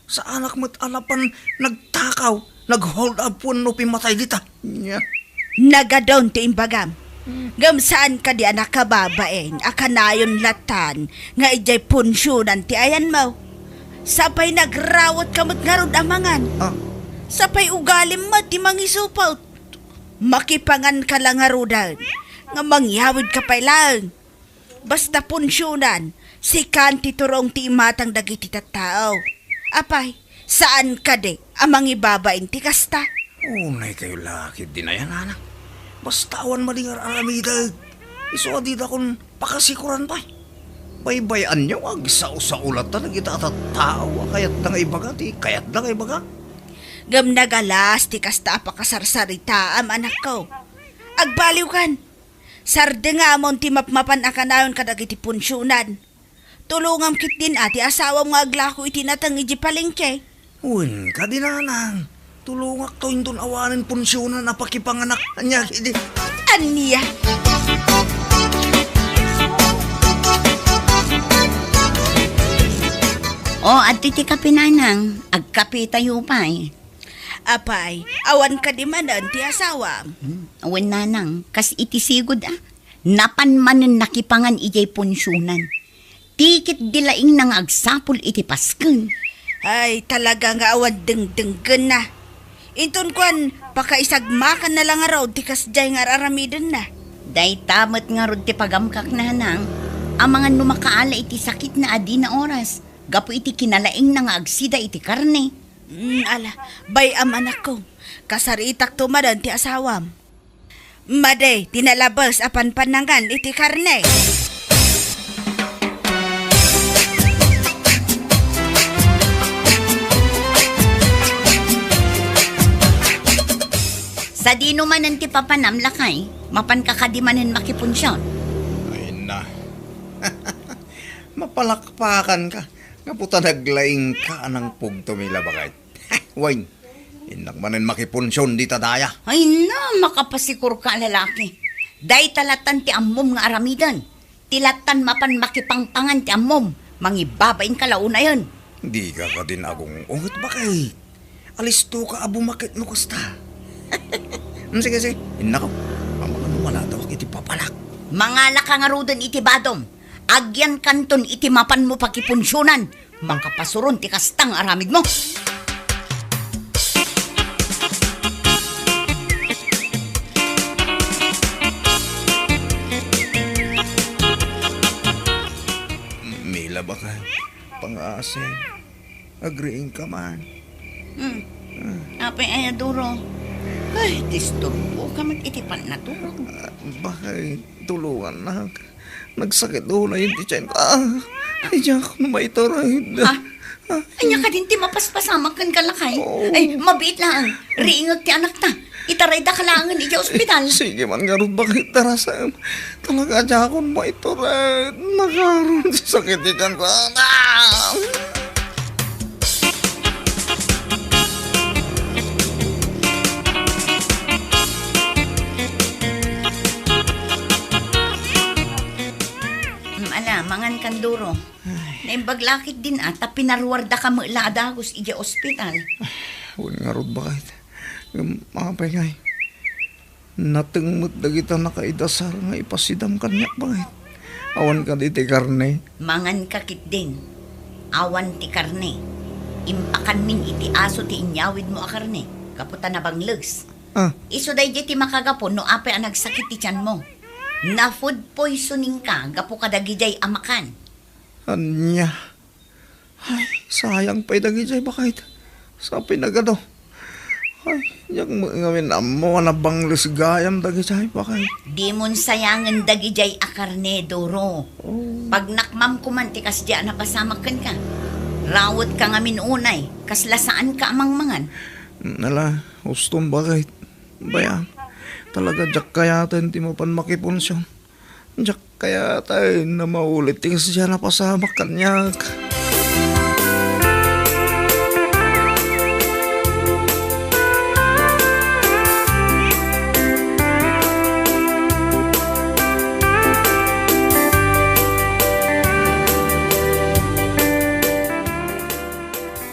Saanak met a napan nagtakaw, nag-hold up wenno pimmatay dita. Nya. Nagadun ti imbagam. Hmm. Ngem saan kadi a nakababain a kanayon lattan nga idiay punsionan ti ayanmo? Sapay nagrawatka met ngarud a mangan. Ah. Sapay ugalim met ti mangisupot. Makipanganka la ngaruden nga mangyawidka pay laeng. Basta punsionan, sikan ti turong ti imatang dagiti tattao. Apay, saan kadi a mangibabain ti kasta? Unay kayo la ketdin ayan, nanang. Basta awan madi nga ar-aramidek. Isu a didakon pakasikoran pay. Baybay-anyo nga agsao-sao latta dagita a tattao a kayatda nga ibaga ti kayatda nga ibaga. Ngem nagalas ti kasta a pakasarsaritaam, anakko. Agbaliwkan. Sardengamon ti mapmapan a kanayon kadagiti punsionan. Tulongam ketdin a ti asawam nga aglako iti nateng idiay palengke. Wen kadi, nanang, tulongakto inton awanen punsionan a pakipanganak. Ania idi? Ania? O, adtoy ti kape, nanang. Agkapetayo pay. Apay, awan kadi manen ti asawam? Hmm, wen, nanang, kas iti sigud a. Napan manen nakipangan idiay punsionan. Ti ketdi laingna nga agsapul iti pasken. Ay, talaga nga awan dengdenggenna. Inton kuan, pakaisagmakanna la ngarud ti kasdiay nga ar-aramidenna. Dayta met ngarud ti pagamkak, nanang, amangan no makaala iti sakitna a dina oras, gapu iti kinalaingna nga agsida iti karne. Mm, ala, bay-am, anakko. Kasaritakto manen ti asawam. Madi ti nalabes a panpanangan iti karne. Sadino manen ti papanam, lakay? Mapanka kadi manen makipunsion? Ay na. Mapalakpakanka. Gapu ta naglaingka a nangpugto, Mila, baket. Wen, innak manen makipunsion dita daya. Ay na, makapasikorka a lalaki. Dayta lattan ti ammom nga aramiden. Ti lattan mapan makipangpangan ti ammom. Mangibabainka la unayen. Dika kadin agung-unget, baket. Alistoka a bumaket no kasta. Mm, sige, sige. Innako. Amangan no malatawak iti papanak. Mangalaka ngaruden iti badom. Agyankanton iti mapanmo pakipunsionan. Makapasuron ti kasta nga aramidmo. Mila, baket, pangasim. Agriingka man. Hmm. Ah. Apay aya, Duro? Ay, disturboka met iti pannaturog. Ah, baket, tulongannak. Nagsakit unay ti tiyan ko. Ah, ay, diak no maitured. Ah, ania kadin ti mapaspasamak kenka, lakay? Oo. Ay, mabiit laeng. Riingek ti anakta. Itaraydaka laengen idiay ospital. Sige man ngarud, baket, darasem. Talaga, diakon maitured. Nakaron ti sakit ti tiyan ko. Ah! Mm, ala, mangan kan, Duro. Ay. Naimbag la ketdin a, ta pinaruardaka met la a dagus idiay ospital. Ay, wen ngarud, baket. Ngem, apay ngay? Nateng met dagita nakaidasar nga ipasidam kaniak, baket. Awan kadi ti karne? Manganka ketdin. Awan ti karne. Impakanmin iti aso ti inyawidmo a karne, gapu ta nabangles. Ah. Isu daydiay ti makagapu no apay a nagsakit ti tianmo. Na-food poisoning ka gapu kadagidiay a makan. Ania? Ay, sayang pay dagidiay, baket. Sa pinagado. Ay, diak met ngamin ammo a nabangles gayam dagidiay, baket. Dimon sayangen dagidiay a karne, Doro. Oh. Pagnakmam koman ti kasdiay a napasamak kenka. Rawet ka ngamin unay, kasla saan ka a mangmangan. Nala, ustom, baket. Baya, talaga diak kayaten ti mapan makipunsion. Diak kayaten a maulit ti kasdiay a napasamak kaniak.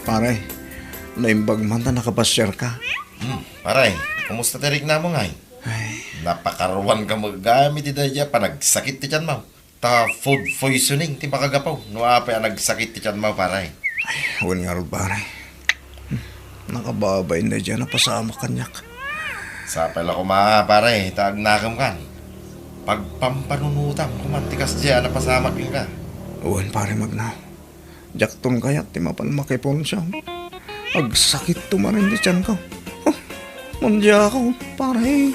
Pare, naimbag man ta nakapasiar ka. Hmm, pare, kumusta ti riknamo ngay? Ay. Napakaruan ka met gayam iti daydiay a panagsakit ti tianmo. Ta food poisoning ti makagapu no apay a nagsakit ti tianmo, pare. Ay, wen ngarud, pare. Hmm, nakababain daydiay a napasamak kaniak. Sapay la koma, pare, ta agnakem kan. Pagpampanunotam koman ti kasdiay a napasamak kenka. Wen, pare, magnaw. Diakton kayat ti mapan makipunsion. Agsakitto manen ti tianko. Huh, mandiakon, pare.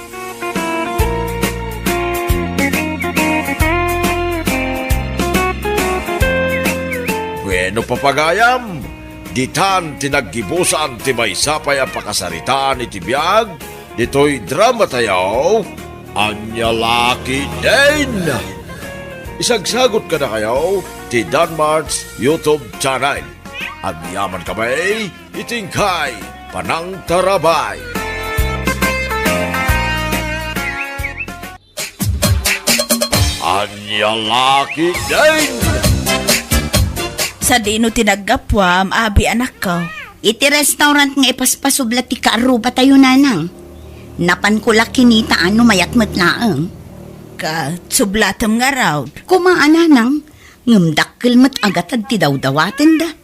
Bueno, papagayam, ditan ti naggibusan ti maysa pay a pakasaritaan iti biag ditoy drama tayo, Ania La Ketdin! Isagsagut kadakayo ti Danmart's YouTube channel. Agyaman kami iti inkay panangtarabay. Ania La Ketdin! Sadino ti naggapuam, abi, anakko? Iti restaurant nga ipaspasublat ti kaarruba tayo, nanang. Napanko la kinitaan no mayat met laeng. Ket sublatem ngarud? Koma a, nanang, ngem dakkel met a gatad ti dawdawatenda.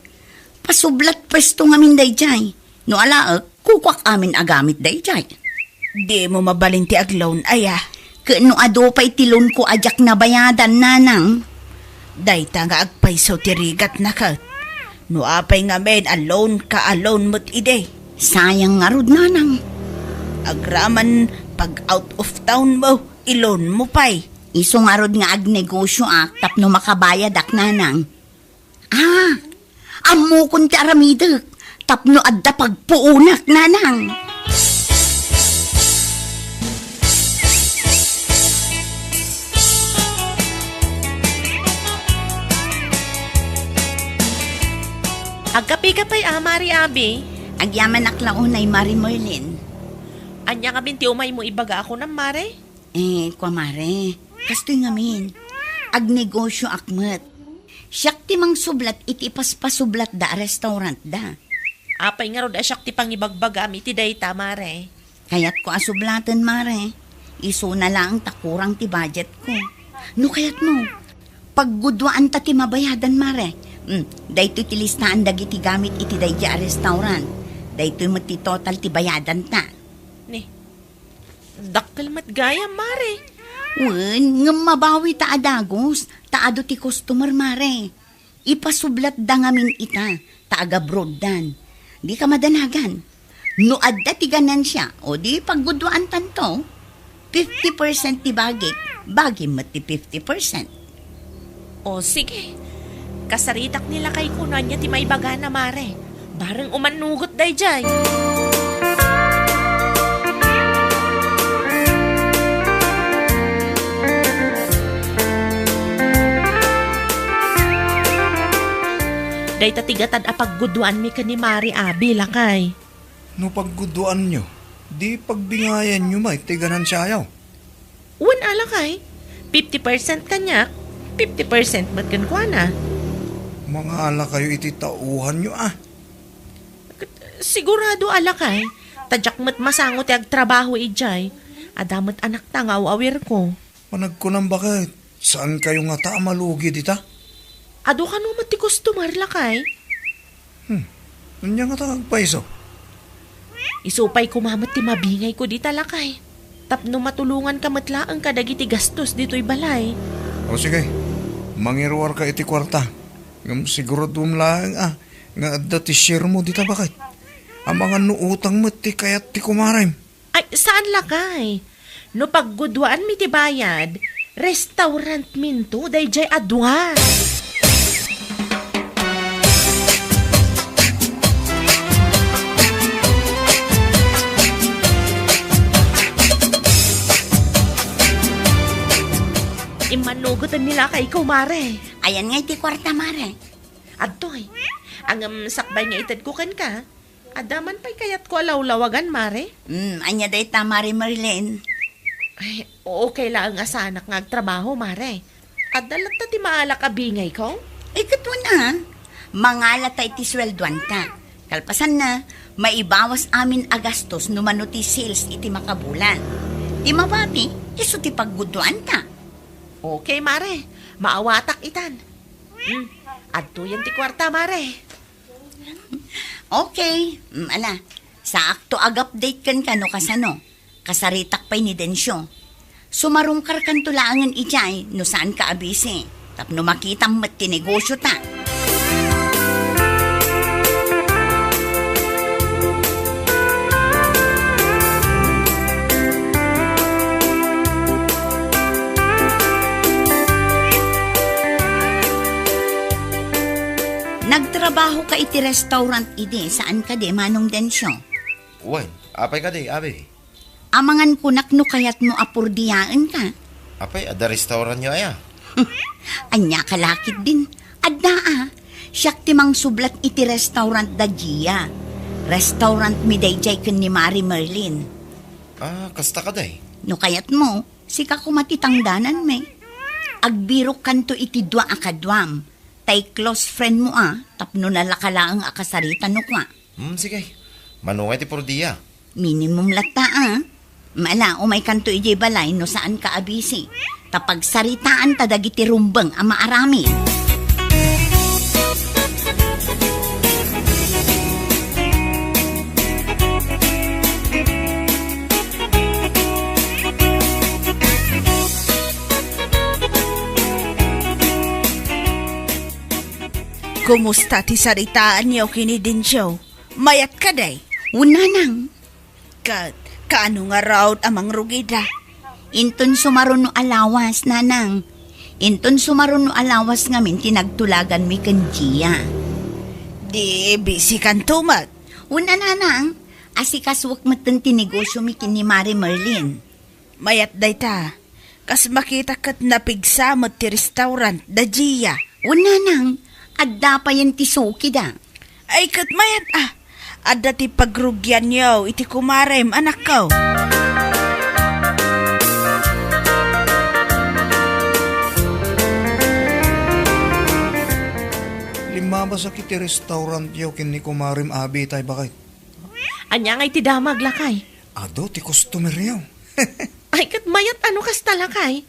Pasublat pwesto ngamin daydiay. No alaek, kukuak amin a gamit daydiay. Dimo mabalin ti agloan, aya? Ket no adu pay ti loanko a diak nabayadan, nanang. Dayta nga agpayso ti rigatna ket. No apay ngamin a loanka a loan met idi? Sayang ngarud, nanang. Agraman pag out of town mo, i-loan mo pay. Isu ngarud nga agnegosioak tapno makabayadak, nanang. Ah, ammokon ti aramidek tapno adda pagpuonak, nanang. Agkapika pay a, Mari Abi? Agyamanak la unay, Mari Merlin. Ania ngamin ti umaymo ibaga a kunam, Mare? Eh, kua, Mare, kastoy ngamin, agnegosioak met. Siak ti mangsublat iti ipaspasublatda a restaurantda. Apay ngarud a siak ti pangibagbagaam iti dayta, Mare? Kayatko a sublaten, Mare. Isuna laeng ta kurang ti budgetko. No kayatmo, pagguduaanta ti mabayadan, Mare. Hmm, daytoy ti listaan dagiti gamit iti daydiay a restaurant. Daytoy met ti total ti bayadanta. Ni, dakkel met gayam, Mare. Wen, ngem mabawi ta a dagus, ta adu ti customer, Mare. Ipasublatda ngamin ita, ta agabroaddan. Dika madanagan. No adda ti ganansia, o di pagguduaantanto, fifty percent ti bagik, bagim met ti fifty percent. O, sige. Kasaritak ni lakayko no ania ti maibagana, Mare. Bareng umannugot daydiay. Dayta ti gatad a pagguduanmi ken ni Mari Abi, lakay. No pagguduanyo, di pagbingayanyo met ti ganansiayo. Wen a, lakay, fifty percent kaniak, fifty percent met kenkuana. Mangalakayo iti tauhanyo, a. Sigurado a, lakay, ta diak met masango ti agtrabaho idiay. Adda met anakta nga aw-awirko. Panagkunam, baket, saankayo ngata a malugi dita? Adu kano met ti customer, lakay? Hmm. Ania ngata nga agpayso? Isu pay koma met ti mabingayko dita, lakay. Tapno matulonganka met laeng kadagiti gastos ditoy balay. O sige, mangiruarka iti kuarta. Ngem siguraduem laeng a nga adda ti sharemo dita, baket. Amangan no utang met ti kayat ti kumarem. Ay, saan, lakay. No pagguduaanmi ti bayad, restaurantminto daydiay a dua. Immannugotenmi, lakayko, mare. Ayan nga iti kuarta, mare. Adtoy. Ngem sakbay nga itedko kenka, adda man pay kayatko a lawlawagan, mare? Hmm, ania dayta, Mare Merlin? Ay, okay laeng a saanak nga agtrabaho, mare. Adda latta ti maalak a bingayko? Ay, ket wen a. Mangalata iti sueldoanta. Kalpasanna, maibawas amin a gastos no mano ti sales iti makabulan. Ti mabati, isu ti pagguduanta. Okay, mare. Maawatak itan. Hmm, adtoyen ti kuarta, mare. Okay. Mm, ala, saakto ag-update kenka no kasano. Kasaritak pay ni Dencio. Sumarungkarkanto laengen idiay no saanka a busy. Tapno makitam met ti negosiota. Nagtrabahoka iti restaurant idi, saan kadi, Manong Dencio? Wen, apay kadi, abi? Amangan kunak no kayatmo a purdiaenka. Apay, adda restaurantyo aya? Ania ka la ketdin? Adda a. Siak ti mangsublat iti restaurant da Gia. Restaurantmi daydiay ken ni Mare Merlin. Ah, kasta kadi? No kayatmo, sika koma ti tangdananmi. Agbirokkanto iti dua a kaduam. Tay close friendmo a, tapno nalaka laeng a kasarita no kua. Hmm, sige. Mano nga iti purdia? Minimum latta a. Ala, umaykanto idiay balay no saanka a busy. Ta pagsaritaanta dagiti rumbeng a maaramid. Kumusta ti saritaanyo ken ni Dencio? Mayat kadi? Wen, nanang. Ket kaano ngarud a mangrugida? Inton sumaruno a lawas, nanang. Inton sumaruno a lawas ngamin ti nagtulaganmi ken Gia. Di busy kanto met? Wen a, nanang. Asikasuek metten ti negosiomi ken ni Mare Merlin. Mayat dayta. Kas makita ket napigsa met ti restaurant da Gia. Wen, nanang, adda payen ti sukida. Ay, ket mayat a. Adda ti pagrugianyo iti kumarem, anakko. Limmabasak iti restaurantyo ken ni kumarem, abi, tay baket. Ania ngay ti damag, lakay? Adu ti customeryo. Ay, ket mayat a no kasta, lakay.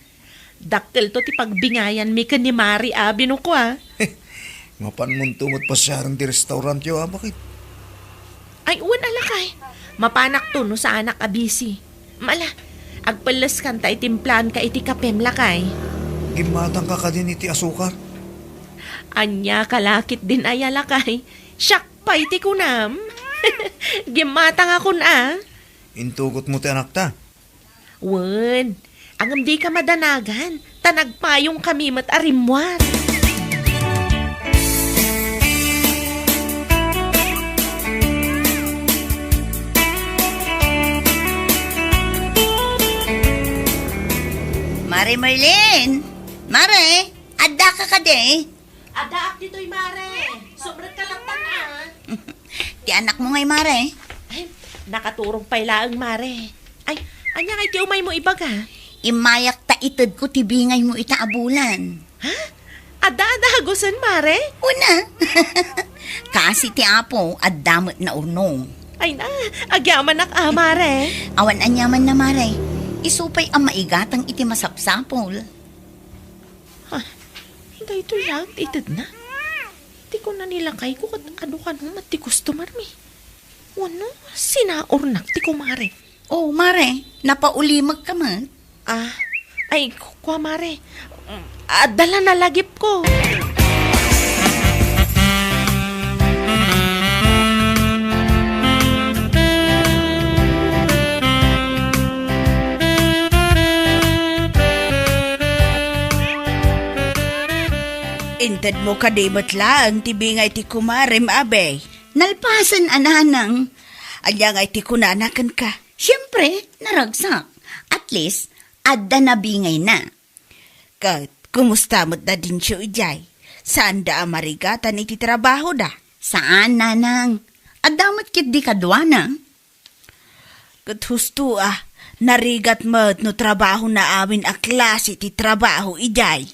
Dakkelto ti pagbingayanmi ken ni Mare, abi, no kua. Mapanmonto met pasiaren ti restaurantyo, a, baket? Ay, wen a, lakay. Mapanakto no saanak a busy. Ala, agpelleskanta iti timplaanka iti kapem, lakay. Gimmatangka kadin iti asukar? Ania ka la ketdin aya, lakay? Siak pay ti kunam. Gimmatangakon a. Intugotmo ti anakta? Wen, ngem dika madanagan, ta nagpayongkami met a rimmuar. Mare Merlin! Mare! Addaka kadi? Addaak ditoy, Mare. Sumrekka latta, a. Ti anakmo ngay, Mare? Ay, nakaturog pay laeng, Mare. Ay, ania ngay ti umaymo ibaga? Immayak ta itedko ti bingaymo ita a bulan. Ha? Adda a dagusen, Mare? Wen a. Kaasi ti Apo, adda met naurnong. Ay na, agyamanak a, Mare. Awan aniaman na, Mare. Isu pay a maigatang iti masapsapul. Ha? Daytoy laeng ti itedna? Kunana ni lakayko ket adu kano met ti customer mi. Wenno, sinaurnak ti kumare. Oh, mare, napaulimek ka met? Ah, ay, ku-, kua, mare. Mm, adda la nalagipko. Intedmo kadi met laeng ti bingay ti kumarem, Abe? Nalpasen a, nanang. Ania ngay ti kunana kenka? Siempre, naragsak. At least, adda nabingayna. Ket, kumusta met da Dencio idiay? Saanda a marigatan iti trabahoda? Saan, nanang. Adda met ketdi kaduana. Ket husto a, narigat met no trabahona amin a klase ti trabaho idiay.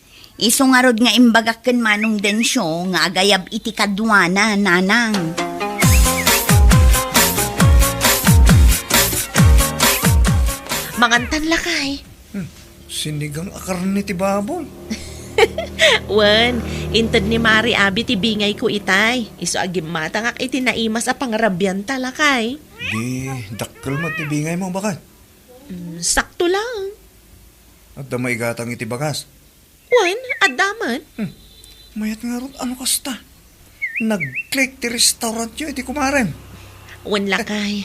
Isu ngarud nga imbagak ken Manong Dencio nga agayab iti kaduana, nanang. Mangantan, lakay. Hmm, sinigang a karne ti baboy. Wen, inted ni Mari Abi ti bingayko itay. Isu a gimmatangak iti naimas a pangrabianta, lakay. Di, dakkel met ti bingaymo, baket? Mm, sakto lang. Adda maigatang iti bagas? Wen, adda met. Hmm. Mayat ngarud, ano kasta? Nag-click ti restaurantyo iti kumarem. Wen, lakay.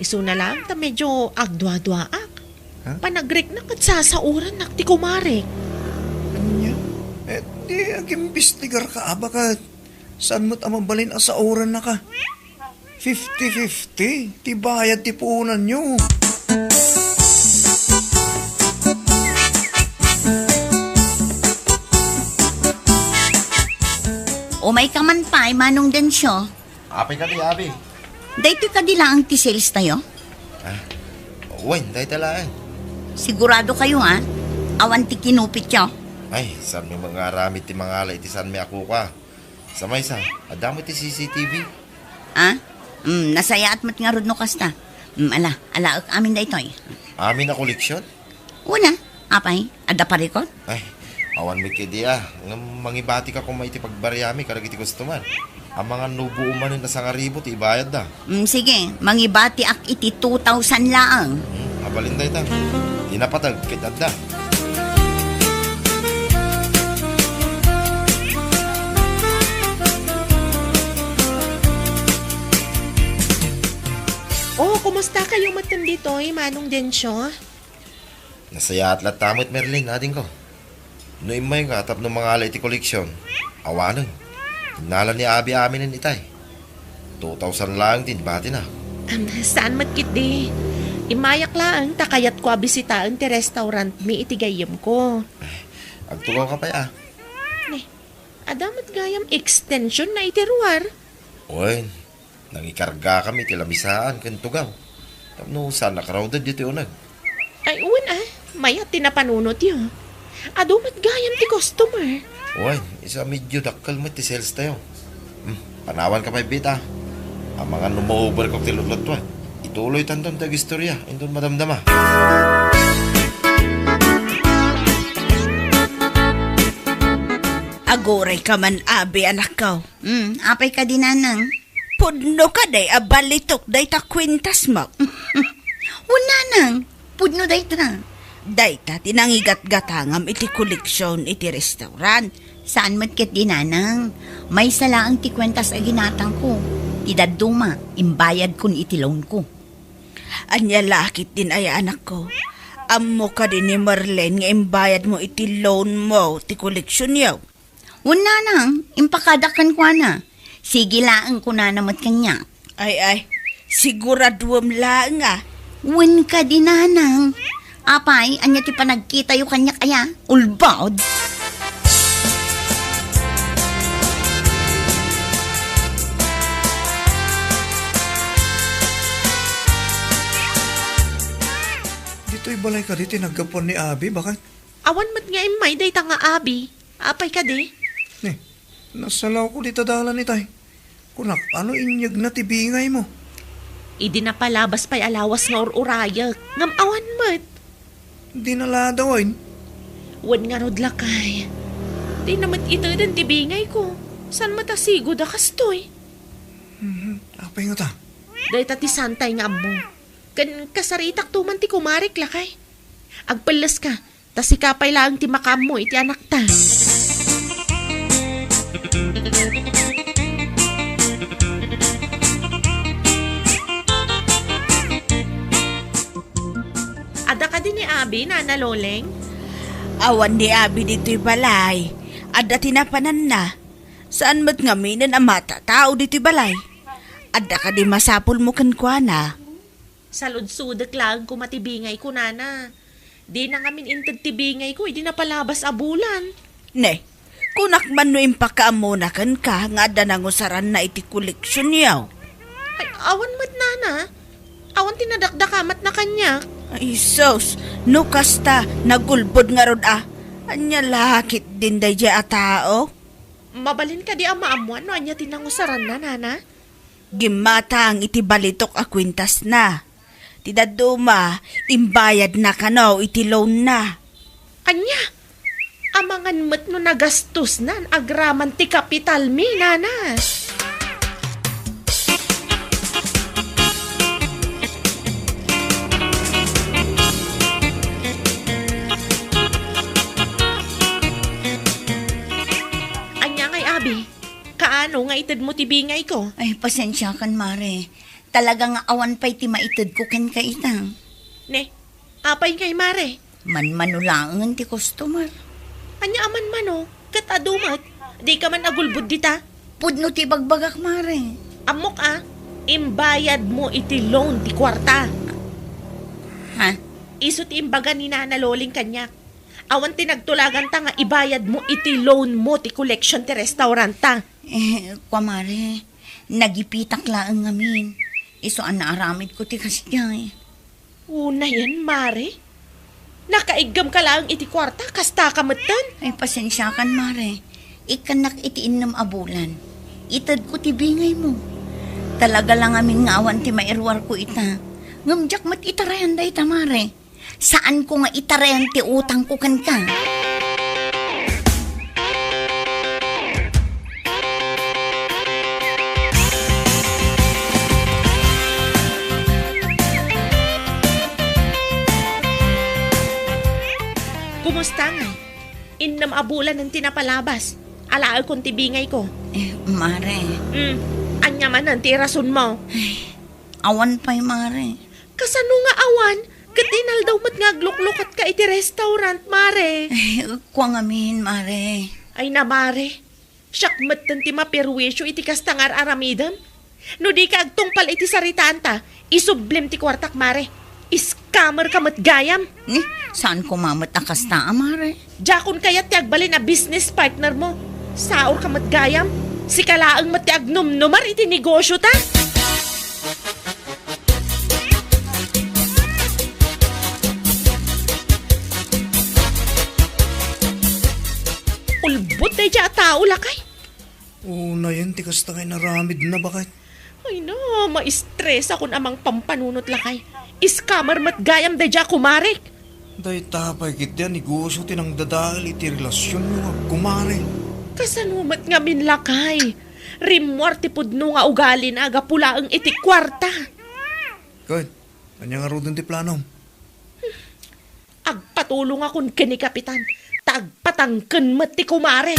Isuna lang ta medyo agduaduaak. Ha? Panagriknak ket sasaorannak ti kumarek. Ania? Eh, di agimbestigar ka, a, baket. Saan met a mabalin a saorannaka? Fifty-fifty ti bayad ti puonanyo. Umayka man pay, Manong Dencio. Apay kadi, Abi? Daytoy kadi laeng ti sales tayo? Ah, wen, dayta laeng. Sigurado kayo, ha? Awan ti kinupityo? Ay, saanmi nga aramid ti mangala iti saanmi a kuka. Sa maysa, adda met ti C C T V. Ah? Mm, nasayaat met ngarud no kasta. Mm, ala, alaek amin daytoy. Amin a koleksion? Una, apay, adda parikot? Ay, awan met kadi a. Ngem mangibatika koma iti pagbariami kadagiti customer. Amangan no buo manen a sangaribu ti ibayadda. Mm, sige, mangibatiak iti two thousand laeng. Hmm, abalin dayta. Ti napateg ket adda. Oh, kumusta kayo met ditoy, Manong Dencio? Nasayaat latta met, Merlin, adingko. No immay nga tapno mangala iti koleksion, awanen. Innala ni Abi aminen itay. Two thousand laeng ti inbatina. Am, saan met ketdi? Immayak laeng ta kayatko a bisitaen ti restaurant mi iti gayyemko. Agtugaw ka pay, a? Ne, adda met gayam extension na iti ruar. Wen, nangikargakami iti lamisaan ken tugaw. Tapno saan a crowded ditoy uneg. Ay, wen a, mayat ti napanunotyo. Adu met gayam ti customer. Wen, isu a medyo dakkel met ti sales tayo. Hmm, panawan ka pay, Bita. Amangan no ma-overcook ti lutlutwan. Ituloy tanton ti agistorya, inton madamdama. Aguray ka man, Abi, anakko. Hmm, apay kadi, nanang? Pudno kadi a balitok dayta kuentasmo? Wen, nanang, pudno dayta. Dayta ti nangigatgatangam iti koleksion iti restaurant. Saan met ketdi, nanang? Maysa laeng ti kuentas a ginatangko. Ti dadduma, imbayadkon iti loanko. Ania la ketdin aya, anakko? Ammo kadi ni Marlene nga imbayadmo iti loanmo ti koleksionyo? Wen, nanang, impakadak kenkuana. Sige laeng kunana met kaniak. Ay, ay, siguraduem laeng a. Wen kadi, nanang. Apay, ania ti panagkitayo kaniak aya? Ulbod? Ditoy balay kadi ti naggapuan ni Abi, baket? Awan met nga immay dayta nga Abi. Apay kadi? Ne, nasalawko dita dalan itay. Kunak, ano inyegna ti bingaymo? Idi napalabas pay a lawas nga ur-urayek, ngem awan met. Di naladawen? Wen ngarud, lakay. Dina met iteden ti bingayko. Saan met a sigud a kastoy? Mhm. Apay ngata? Dayta ti saantay nga ammo. Ken kasaritakto man ti kumarek, lakay. Agpelleska, ta sika pay laeng ti makaammo iti anakta. Adda kadi ni Abi, Nana Loleng? Awan ni Abi ditoy balay. Adda ti napananna. Saan met ngaminen a matatao ditoy balay. Adda kadi masapulmo kenkuana? Saludsodek laeng koma ti bingayko, Nana. Dina ngamin inted ti bingayko idi napalabas a bulan. Ne, kunak man no impakaammona kenka nga adda nangusaranna iti koleksionyo. Ay, awan met, Nana. Awan ti nadakdakamatna kaniak. Ay, sus, no kasta, nagulbod ngarud a. Ania la ketdin daydiay a tao? Mabalin kadi a maammoan no ania ti nangusaranna, Nana? Gimmatang iti balitok a kuentasna. Ti dadduma, imbayadna kano iti loanna. Ania? Amangan met no nagastosnan agraman ti kapitalmi, Nana. Ania ngay, Abi? Kaano nga itedmo ti bingayko? Ay, pasensiakan, Mare. Talaga nga awan pay ti maitedko kenka ita. Ne, apay ngay, Mare? Manmano laengen ti customer. Ania a manmano? Ket adu met, dika man agulbod dita? Pudno ti ibagbagak, Mare. Ammok a, imbayadmo iti loan ti kuarta. Ha? Isu ti imbaga ni Nana Loling kaniak. Awan ti nagtulaganta nga ibayadmo iti loanmo ti collection ti restauranta. Eh, kua, Mare, nagipitak laeng ngamin. Isu a naaramidko ti kasdiay. Unayen, Mare? Nakaiggem ka laeng iti kuarta, kasta ka metten? Ay, pasensiakan, Mare. Ikkannak iti innem a bulan. Itedko ti bingaymo. Talaga la ngamin nga awan ti mairuarko ita. Ngem diak met itarayan dayta, Mare. Saanko nga itarayan ti utangko kenka. Kumusta ngay? Innem a bulanen ti napalabas. Alaekon ti bingayko. Eh, Mare. Hmm, ania manen ti irasonmo? Ay, awan pay, Mare. Kasano nga awan? Ket inaldaw met nga agluklukatka iti restaurant, Mare. Eh, kua ngamin, Mare. Ay na, Mare. Siak metten ti maperwisyo iti kasta nga ar-aramidem. No dika agtungpal iti saritaanta, isublim ti kuartak, Mare. Scammer ka met gayam. Ni, saan koma met a kasta a, Mare? Diakon kayat ti agbalin a business partner mo. Saor ka met gayam. Sika laeng met ti agnumnumar iti negosyo ta. Ulbod daydiay a tao, lakay. Unayen ti kasta nga inaramidna, baket. Ay na, maistresakon a mangpampanunot, lakay. Scammer met gayam daydiay a kumarek. Dayta pay ketdi a negosyo ti nangdadael iti relasionyo nga agkumare. Kasano met ngamin, lakay? Rimmuar ti pudno nga ugalina gapu laeng iti kuarta. Ket, ania ngaruden ti planom? Agpatulongakon ken ni Kapitan, ta agpatangken met ti kumare.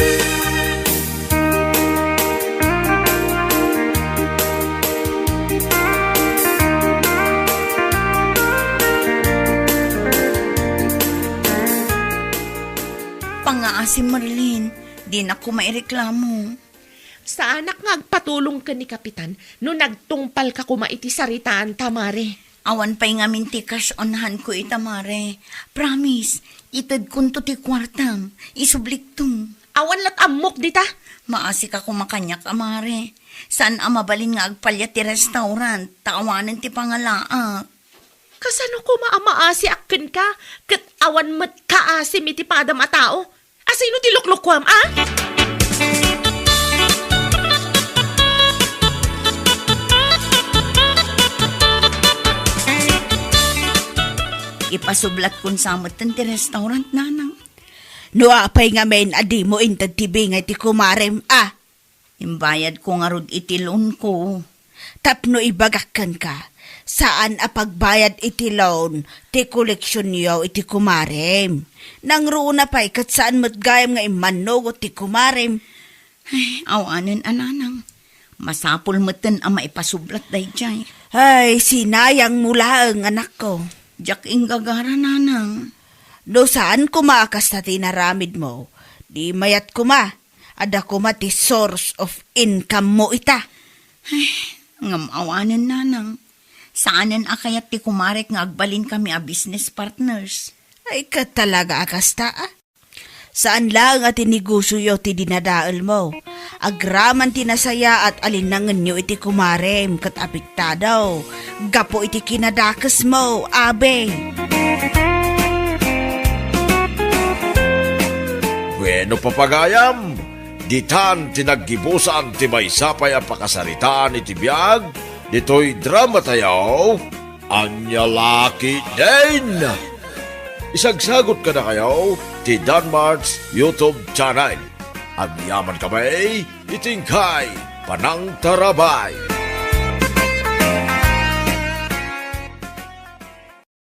Pangaasim, Marlene, dinak koma ireklamo. Saanak nga agpatulong ken ni Kapitan no nagtungpalka koma iti saritaanta, Mare. Awan pay ngamin ti cash on hand ko ita, Mare. Promise, itedkonto ti kuartam. Isublikto. Awan lat ammok dita. Maasika koma kaniak a, Mare. Saan a mabalin nga agpaliat ti restaurant, ta awanen ti pangalaak. Kasano koma a maasiak kenka, ket awan met kaasim iti padam a tao? Asino ti luklukuam, a? Ipasublatkon sa metten ti restaurant, nanang. No apay ngamin a dimo inted ti bingay ti kumarem, a? Imbayadko ngarud iti loanko. Tapno ibagak kenka, saan a pagbayad iti loan ti koleksionyo iti kumarem. Nangruna pay ket saan met gayam nga immannugot ti kumarem. Ay, awanen a nanang. Masapul metten a maipasublat daydiay. Ay, sinayangmo laeng, anakko. Diak inggagara, nanang. No saan koma a kasta ti inaramidmo, di mayat koma, adda koma ti source of income mo ita. Ay, ngem awanen, nanang. Saanen a kayat ti kumarek nga agbalinkami a business partners. Ay, ket talaga a kasta, a? Saan laeng a ti negosioyo ti dinadaelmo. Agraman ti nasayaat a linnangenyo iti kumarem ket apektado gapu iti kinadakesmo, abi. Bueno, papagayam, ditan ti naggibusan ti maysa pay a pakasaritaan iti biag ditoy dramatayo, Ania La Ketdin. Isagsagot kadakayo ti Danmart's YouTube channel. Agyamankami iti inkay panangtarabay.